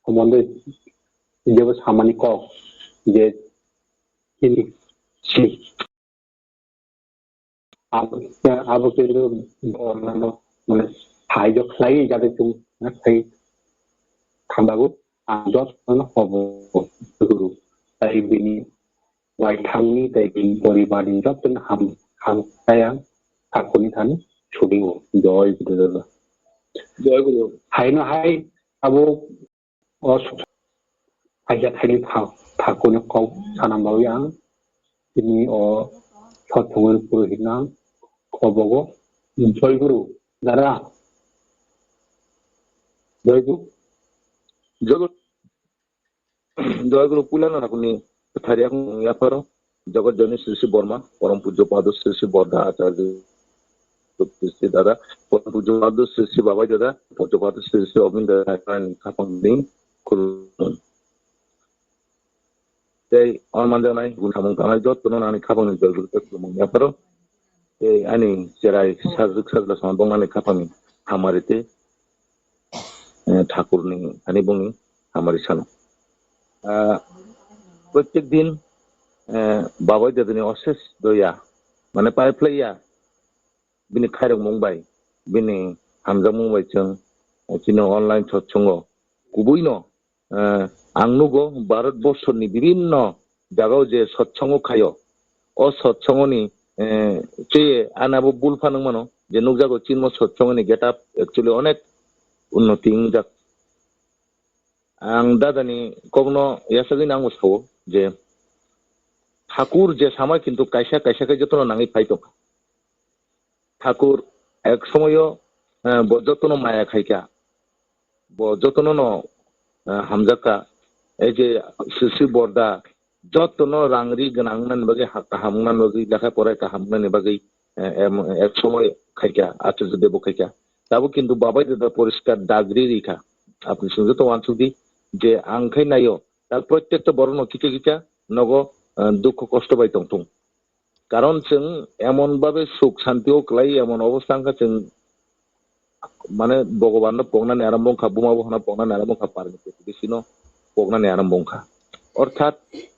somondo jebo samani kok je chini si abo abo ke mane sai jok sai jate chung na sai thandago ang jotono hobo guru. Tai bini waithangni tai bini poribarni jotono ham, ham kaya sakuni thani suringo. Joy guru. Joy guru. Haino hai abo o su-, haija thaini tha-, thakuni kok sana bagwi ang tini o sothongwi purohitno ang kobogo. Joy guru, dara. Joy guru. Joy guru. Joy guru, puilano thakuni thari ang yapharo. Jagat Jani Sri Sri Borma, Param Pujya Padu Sri Sri Borda Acharya Sri Sri Dada, Param Pujya Padu Sri Sri Babai Dada, Pujya Padu Sri Sri Obin Dada, Khan Khapang Ding, Khulum. Tei o manjaknai, buini samung tangnai, jotono nani khapangni joy guru tei khulumung yapharo. Tei ani cherai sajwk sajla sama bong nani khapangni hamari tei, eh, thakurni thani bongni hamari sano. Ah, protyek din, eh, Babai Dadani osesh doya, mane paiphlaiya, bini khairokmung bai, bini hamjakmung bai chwng, eh, chini online sotsongo kubuino, eh, ang nugo Bharat borsorni bibinno jagao je sotsongo khaio, o sotsongoni, eh, cheye ani abo bul phanang mano je nukjago chinmo sotsongoni get up actually onek unnoti wngjak. Ang dadani kokno yasagwi nangbo sao je thakur je sama kintu kaisa kaisa khe jotono nangwi phai tongkha. Thakur ek somoyo, eh, bo jotono maya khaikha, bo jotono no, eh, hamjakha. Ei je Sri Sri Borda jotono rang ri gwnang wngnani bagwi ha-, kaham wngnani bagwi, lekha pora kaham wngnani bagwi, eh, em, ek somoy khaikha, Acharya Dev bo khaikha. Tabuk kintu Babai Dada poriskar dagri rikha. Apni swngjak to wansukdi je ang khai naio, tak protyekta borokno kicha kicha nogo, eh, dukho kosto bai tongthung. Karon chwng emon babe suk shanti o kwlai, emon obostha wngkha chwng mane Bhogoban no poknani arambo wngkha, buma bohana poknani arambo wngkha, parni prithibi sino poknani arambo wngkha. Orthat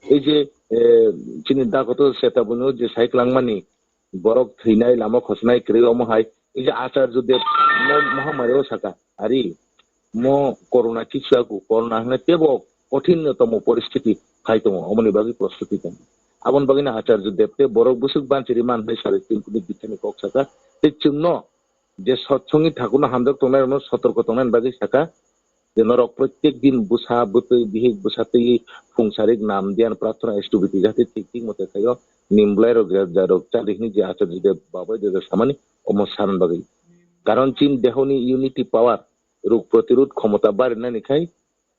ei je, eh, chini dakoto Chetaboni o je sai kwlangmani borok thwinai, lama khosnai kwrwi omo hai ei je Acharya Dev mo-, mohamari o saka, ari mo corona kisu aku, corona hwnwi tebo kothin tomo poristiti khai tongo, omoni bagwi prostuti tongo. Aboni bagwi no Acharya Dev tei borok bwswk banchiri man hwnwi sari tin kuni bikhani kok saka, tei chwngno je sotsongni thakurno hamjak tongnai rokno sotorko tongnai bagwi saka, je norok protyek din bwsa bwtwi bihik bwsa twi phung sarik nam dhyan prarthana stuti jate thik thik mote khaio, nim bwlai rok ja rok chadi hwnwi je Acharya Dev Babai Dada samani omo san bagwi. Karon chini dehoni unity power, rog protirod khomota barinani khai,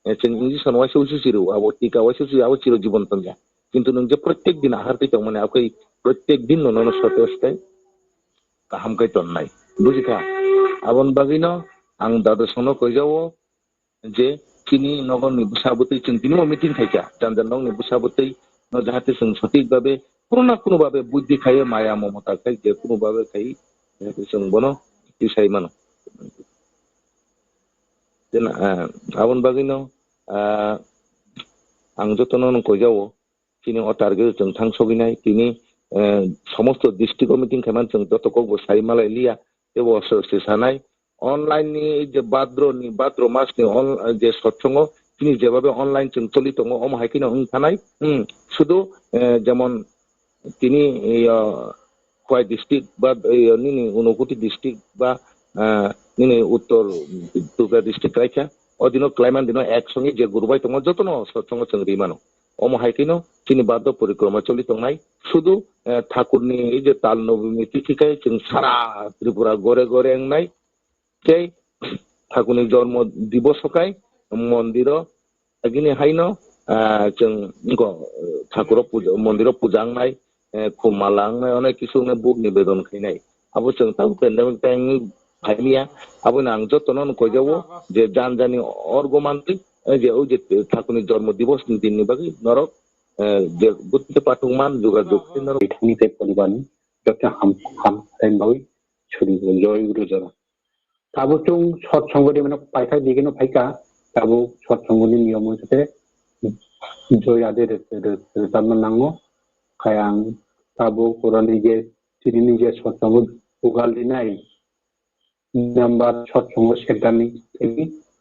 eh, chwng injection waisa usu chiro, abo tika waisa usu, abo chiro jibon tongya. Kintu nwng je protyek din ahar twi tongmani, abo khai protyek din no nono sote sote kaham khai tonnai. Bujikha? Aboni bagwino ang dadosongno koijao je chini nogorni bwsa bwtwi chwng tini bo meeting khaikha, janja nokni bwsa bwtwi no jahate chwng sothik babe, kuno na kuno babe buddhi khai, maya momota khai, je kuno babe khai, jahate chwng bono tisai mano. Tei, ah, aboni bagwino, ah, ang jotono nwng koijao, chini o target o chwng thang sogwinai, tini, eh, somosto district o meeting khaimani chwng joto kokbo sai malai liya, teibo se, se sanai. Online ni je bhadro ni, bhadro mas ni on-, je sotsongo, chini jebabe online chwng choli tongo, omo hai kheno wng thanai. Hmm, sudu, eh, jemon tini, eh, Khowai district ba, eh, nini Unakoti district ba, ah, nini Uttor Tripura district khlaikha, o dino khlaimani dino ek songe je gurubai tongo, jotono sotsongo chwng ri mano. Omo hai kheno chini bardo porikroma choli tongnai. Sudu, eh, Thakurni ei je Tal Nobami tithi khai chwng sara Tripura gore gore wngnai. Tei Thakurni jormo diboso khai mondiro agini haino, ah, chwng wngkha, eh, Thakuro puja, mondiro puja wngnai, eh, khum mala wngnai, onek kisu wngnai, buk nibedon khainai. Abo chwng tabuk pandemic time ni phailiya, abono ang jotono no koijao je jan jani orgo mantwi, eh, je o je Thakurni jormo dibos ni din ni bagwi norok, eh, je butte patung man jogajog khe norok. Bithangni tei poribarni joto ham, ham, tei bagwi suri joy guru jora. Tabuk chwng sotsongo de mano paithak digeno phaikha, tabuk sotsongoni niyom wngkha khe joy ade re-, re-, rwchapna nango. Khai ang tabuk oroni je tini ni je sotsongo bugal rinai number sotsongo centre ni thani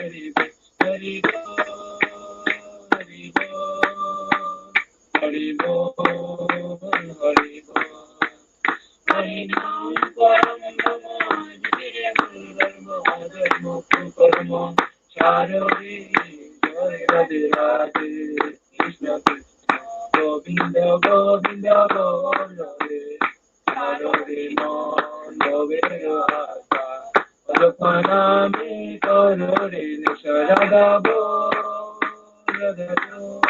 Hari Bol, Hari Bol, Hari Bol, Hari Bol. Hari Nam Param Brahma, Jai Guru Dharma, Adharma Kukarma, Sarare, Jai Radhe Radhe, Krishna Krishna, Govinda Govinda, Bolo Re, Sarare Mon Govinda Ata, Alpana Me Koro Re, Nisha Radha Bol, Radha Bol,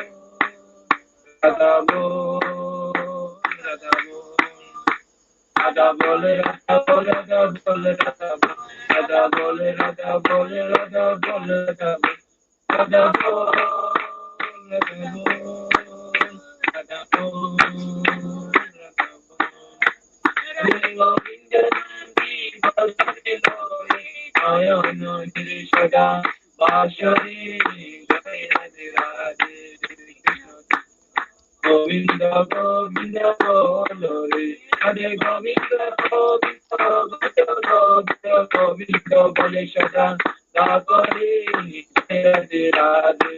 Radha Bol, Radha Bol. Radha bole, Radha bole, Radha bole, Radha bole, Radha bole, Radha bole, Radha bole, Radha bole, Radha bole, Radha bole, Radha bole, Radha bole. Hare Govinda Nandi Bhajan Loi, Noyono Giri Soda Basori, Jai Radhe Radhe, Krishna Govinda, Govinda, Bolo Re. Hare Govinda, Govinda, Govinda, Govinda, Govinda, Bole Sada, Dakore, Radhe Radhe,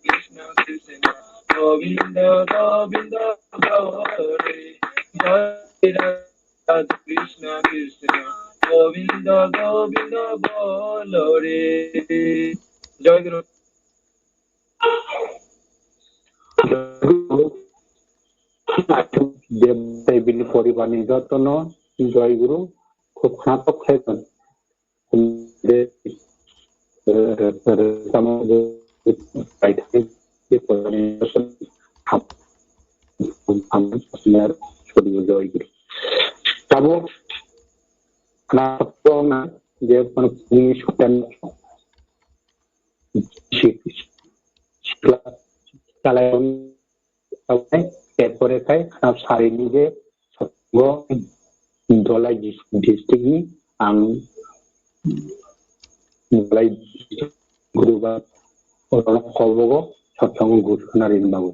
Krishna, Krishna, Govinda, Govinda, Bolo Re. Jai Radhe, Krishna, Krishna, Govinda, Govinda, Bolo Re. Jai Guru. Dev Devi ni poribar ni jotono Joy Guru, khub khnatok khlaiban. Joy Guru. Tabuk khnatok na je kono sikla chalai, erpore khai khana sarini je sotgo Dholai dis-, district ni ang Dholai district guru ba orono kobogo sotsango guru khana rini babu.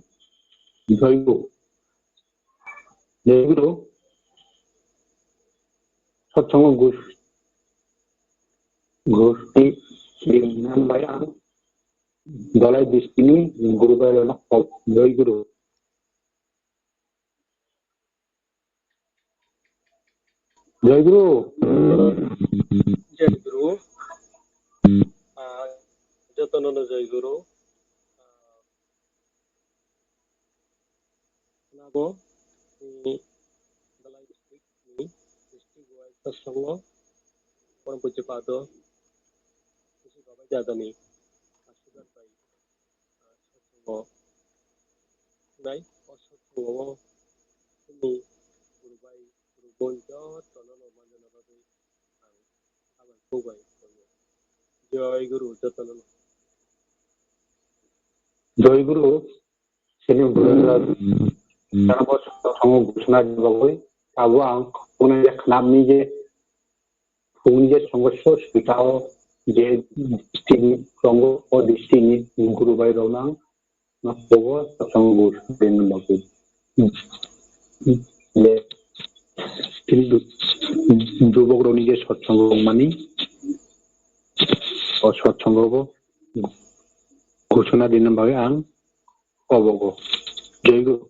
Joy Guru. Joy Guru. Sotsango guru. Gusti Sri Nambai ang Dholai district ni guru bai rok no kok Joy Guru. Jai Guru. Jai Guru. Ah, jotono no Jai Guru. Ah, nabo, ni Dalai District ni District Wise Sasongo, Param Pujya Pado, Sri Babai Jadani, Aswk bai, ah, Sasongo, nai, o Sasongo, ni Guru Bai, Guru Bon, jotono no manjana bagwi, ang Jai Guru, jotono no. Jai Guru, sini Guru, tabo songo gusna bagwi, tabo ang khuna je khnamni je, phungni je songo so sitao je district ni songo o district ni Guru Bai rok nang Nogo satsang gur den bagwi. Le, kintu jubok rokni je satsang rok mani, o satsang bo ghosona dinna bagwi ang obogo. Jai Guru.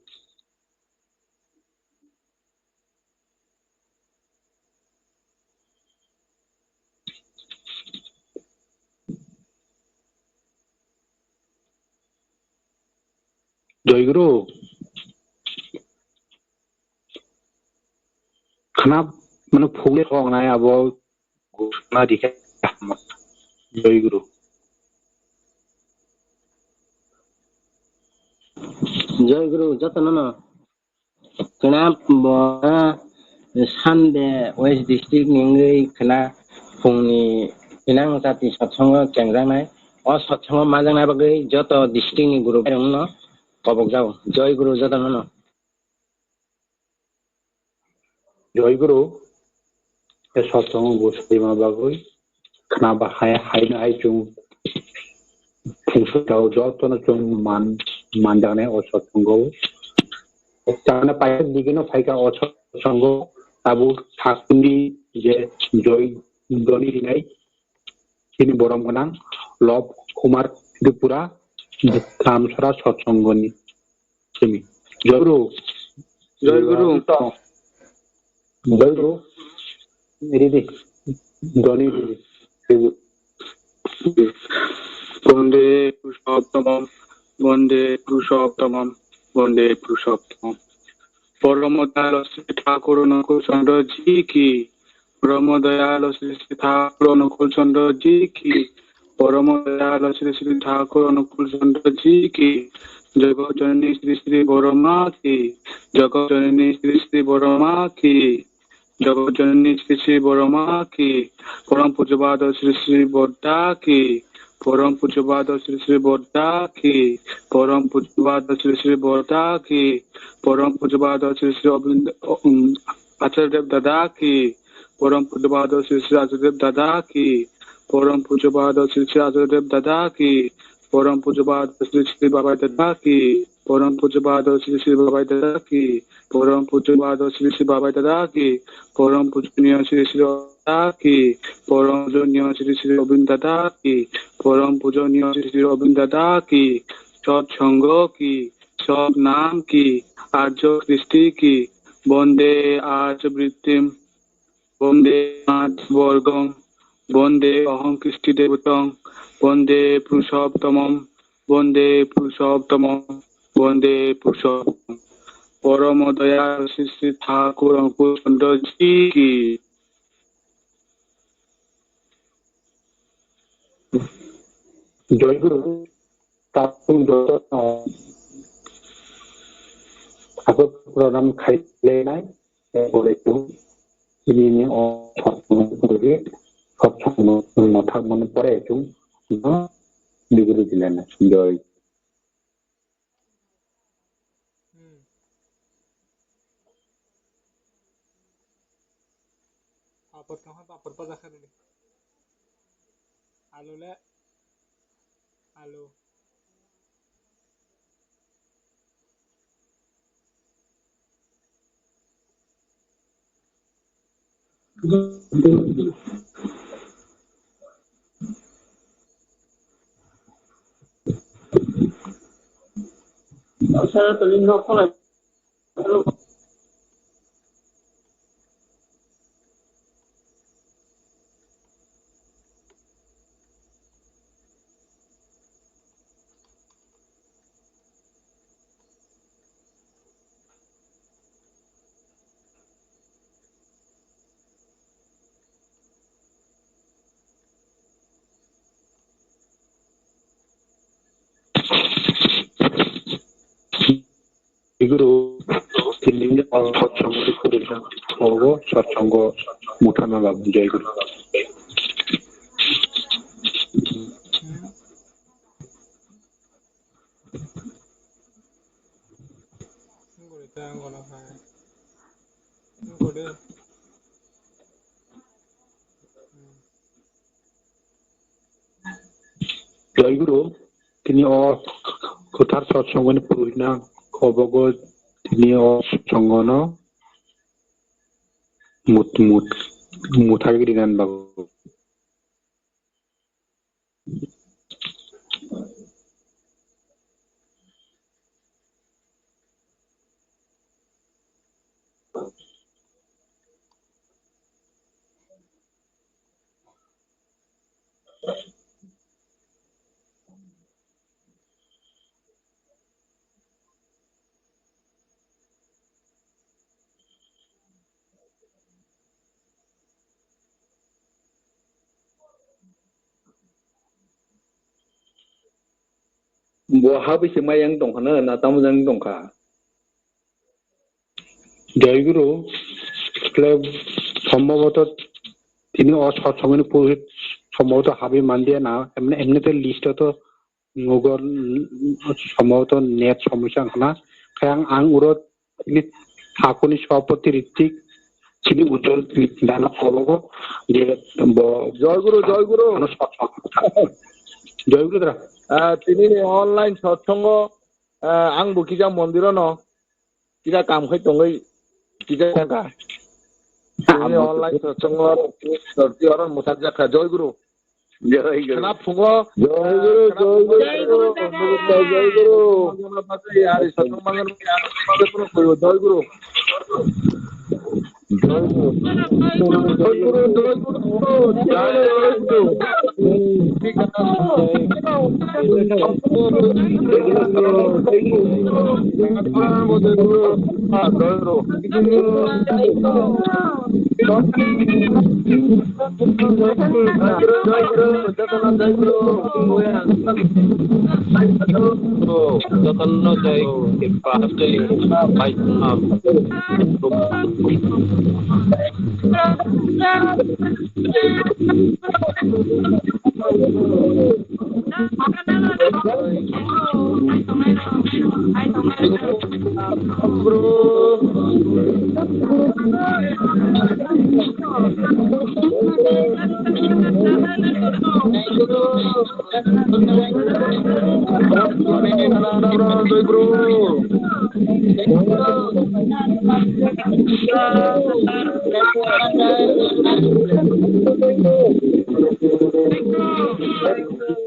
Jai Guru. Khna mane phungle khok nai abo ghosona dikhe. Jai Guru. Jai Guru, jotono no. Khna bo, Sunday West District ni wngwi khna phungni inang jati satsongo chengjaknai. O satsongo majakna bagwi joto district ni guru bai rokno kobokjago. Jai Guru jotono no. Jai Guru, e satsongo bo swima bagwi khna ba hai, haino hai chwng phungsa tao jotono chwng man, manjaknai o satsongo. Tangna paisa digino phaika o satsongo tabuk sakni je joi doni rinai chini borom gwnang Lop Kumar Tripura Dhamsara satsongoni. Simi. Jai Guru. Jai Guru. Jai Guru. Ridi. Doni ridi. Ridi. Bonde Purushottamam, Bonde Purushottamam, Bonde Purushottamam. পরম দয়াল শ্রী ঠাকুর অনুকূল চন্দ্র জি কি। পরম দয়াল শ্রী শ্রী ঠাকুর অনুকূল চন্দ্র জি কি। পরম দয়াল শ্রী শ্রী ঠাকুর অনুকূল চন্দ্র জি কি। জগৎ জননী শ্রী শ্রী বড় মা কি। জগৎ জননী শ্রী শ্রী বড় মা কি। জগৎ জননী শ্রী শ্রী বড় মা কি। পরম পূজ্যপাদ শ্রী শ্রী বড় দা কি। পরম পূজ্যপাদ শ্রী শ্রী বড় দা কি। পরম পূজ্যপাদ শ্রী শ্রী বড় দা কি। পরম পূজ্যপাদ শ্রী শ্রী অরবিন্দ, উম, আচার্য দেব দাদা কি। পরম পূজ্যপাদ শ্রী শ্রী আচার্য দেব দাদা কি। পরম পূজ্যপাদ শ্রী শ্রী আচার্য দেব দাদা কি। পরম পূজ্যপাদ শ্রী শ্রী বাবাই দাদা কি। পরম পূজ্যপাদ শ্রী শ্রী বাবাই দাদা কি। পরম পূজ্যপাদ শ্রী শ্রী বাবাই দাদা কি। পরম পূজনীয় শ্রী শ্রী দাদা কি। পরম পূজনীয় শ্রী শ্রী অরবিন্দ দাদা কি। পরম পূজনীয় শ্রী শ্রী অরবিন্দ দাদা কি। সৎ সঙ্গ কি। সৎ নাম কি। আর্য কৃষ্টি কি। বন্দে আর্য বৃত্তিম। বন্দে মাতৃবর্গং, বন্দে অহং কৃষ্টি দেবতং, বন্দে পুরুষোত্তমম, বন্দে পুরুষোত্তমম, বন্দে পুরুষোত্তমম। পরম দয়াল শ্রী শ্রী ঠাকুর অঙ্কুর চন্দ্র জি কি। জয় গুরু। Tatung joto, ah, tabuk program khai lenai, eh, pore tu, ini ni o, satsang pore, satsang no, no thak mano pore tu, no, digiri dilana, joy. Hmm. Papor kama papor pajakha rili. Alu le. Alu. Satsang obo satsang mutha na labu jai guru. Jai guru, tini o kwthar satsangoni purohit na kobogo tini o satsangano mut-, mut-, muthagwi rinani bagwi. Bo habwi se mai yang tongkha na, na tamo jang tongkha? Jai guru, tle sombhoboto tini o satsangoni purohit sombhoboto habwi mandiya na, emne, emne te list o to Nugor, mm, sombhoboto net somosya wngkha na. Khe ang, ang uro tini thakuni sabhapati Ritik, chini Ujjwal Ritik nana kologo je bo Joy Guru, Joy Guru. Ano sat sat. Joy Guru dara. Ah, tini ni online satsongo, ah, ang bo kisa mondirono kisa kam khai tongwi kisa ka. Tini online satsongo, sorti oron musak jakha. Joy Guru. Joy Guru. Khna phungo. Joy Guru, joy Guru, joy Guru, joy Guru. Ari satsong mangan, joy Guru. Joy Guru. Joy Guru, joy Guru. Joy Guru. Jotono jai Kripa, jai Vaishnav.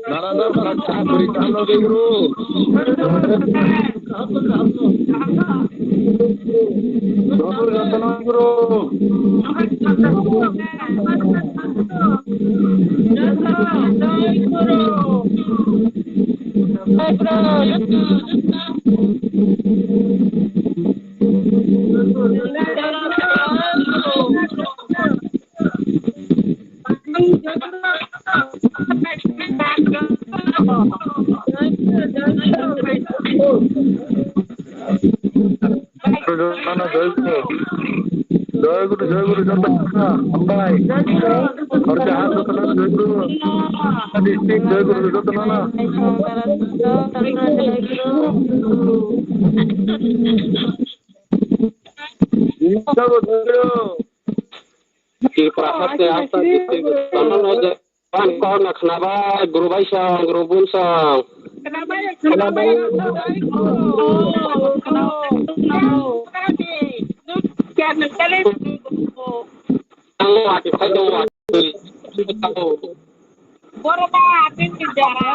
Narada Bharat Chakri Kano Degro. Dr. Jatana Degro. Joy Guru, Joy Guru, joto hambai. Horja ha joto no Joy Guru. District Joy Guru, joto no. Joy Guru. Tripura haste hasta district. Tono no je. Ang kok na khnabai, guru bai song, guru bun song. Khnabai, khnabai, khnabai. Ang wati phai dong wati. Borok ba atin ki jara.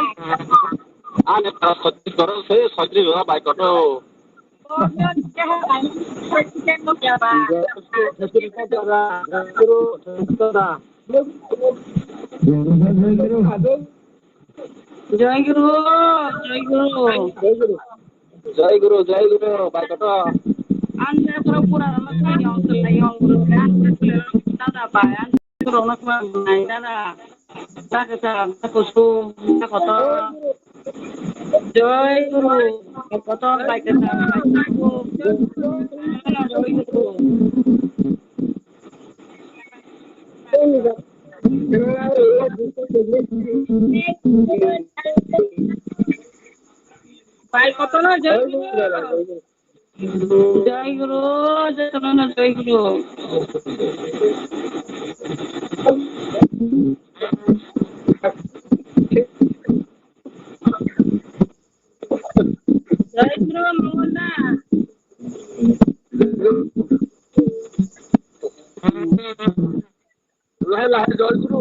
Ani ta sotri goro se sotri goro bai koto. Joy Guru, Joy Guru. Joy Guru, Joy Guru, bai koto. Ang pura pura rama sa yong sa yong guru kan dada bai ang guru na kuma nai dada. Sa ka sa sa kusu sa koto. Joy Guru. Kotor bai kwcham bai. Bai kotor no jai. Jai Guru, jotono no Jai Guru. Jai Guru, Mongol da. Lahai lahai Jai Guru.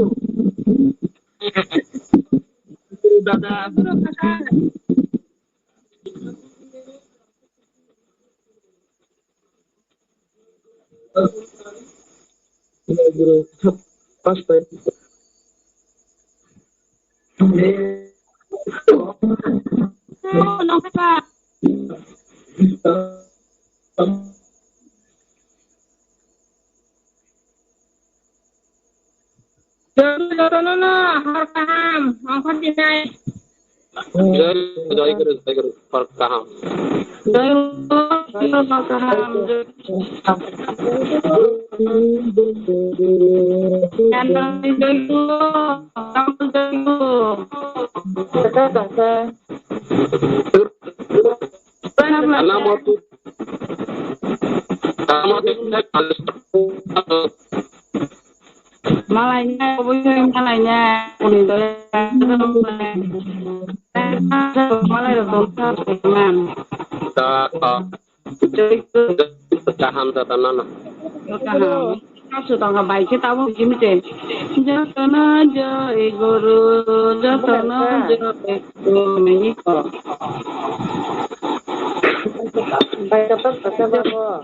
Guru dada. Guru kaka. Jotono no hor kaham, ongkhor dinai. Jai, jai Guru, jai Guru, hor kaham. Jai Guru, hor kaham. Jai Guru, jai Guru. Ana mo tu. Ana mo tu. Malai nya, oboi malai nya, kuni dole. Malai rok dong sa man. Ta, ta. Kaham ta, ta, na, na. Kaham. Kasu tong ha bai khe tabo gimi te. Jotono Jai Guru, jotono Jai Guru, mini ko. Bai kotor kasa ba bo.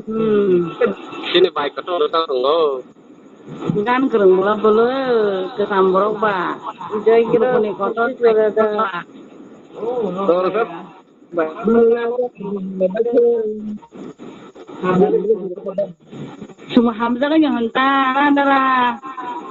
Hmm. Sini bai kotor kasa tongo. Gan kwrwng bwla bwlwi kwcham borok ba. Jai Guru. Dukuni kotor. Dor khe. Suma hamjagani hwn ta, dara.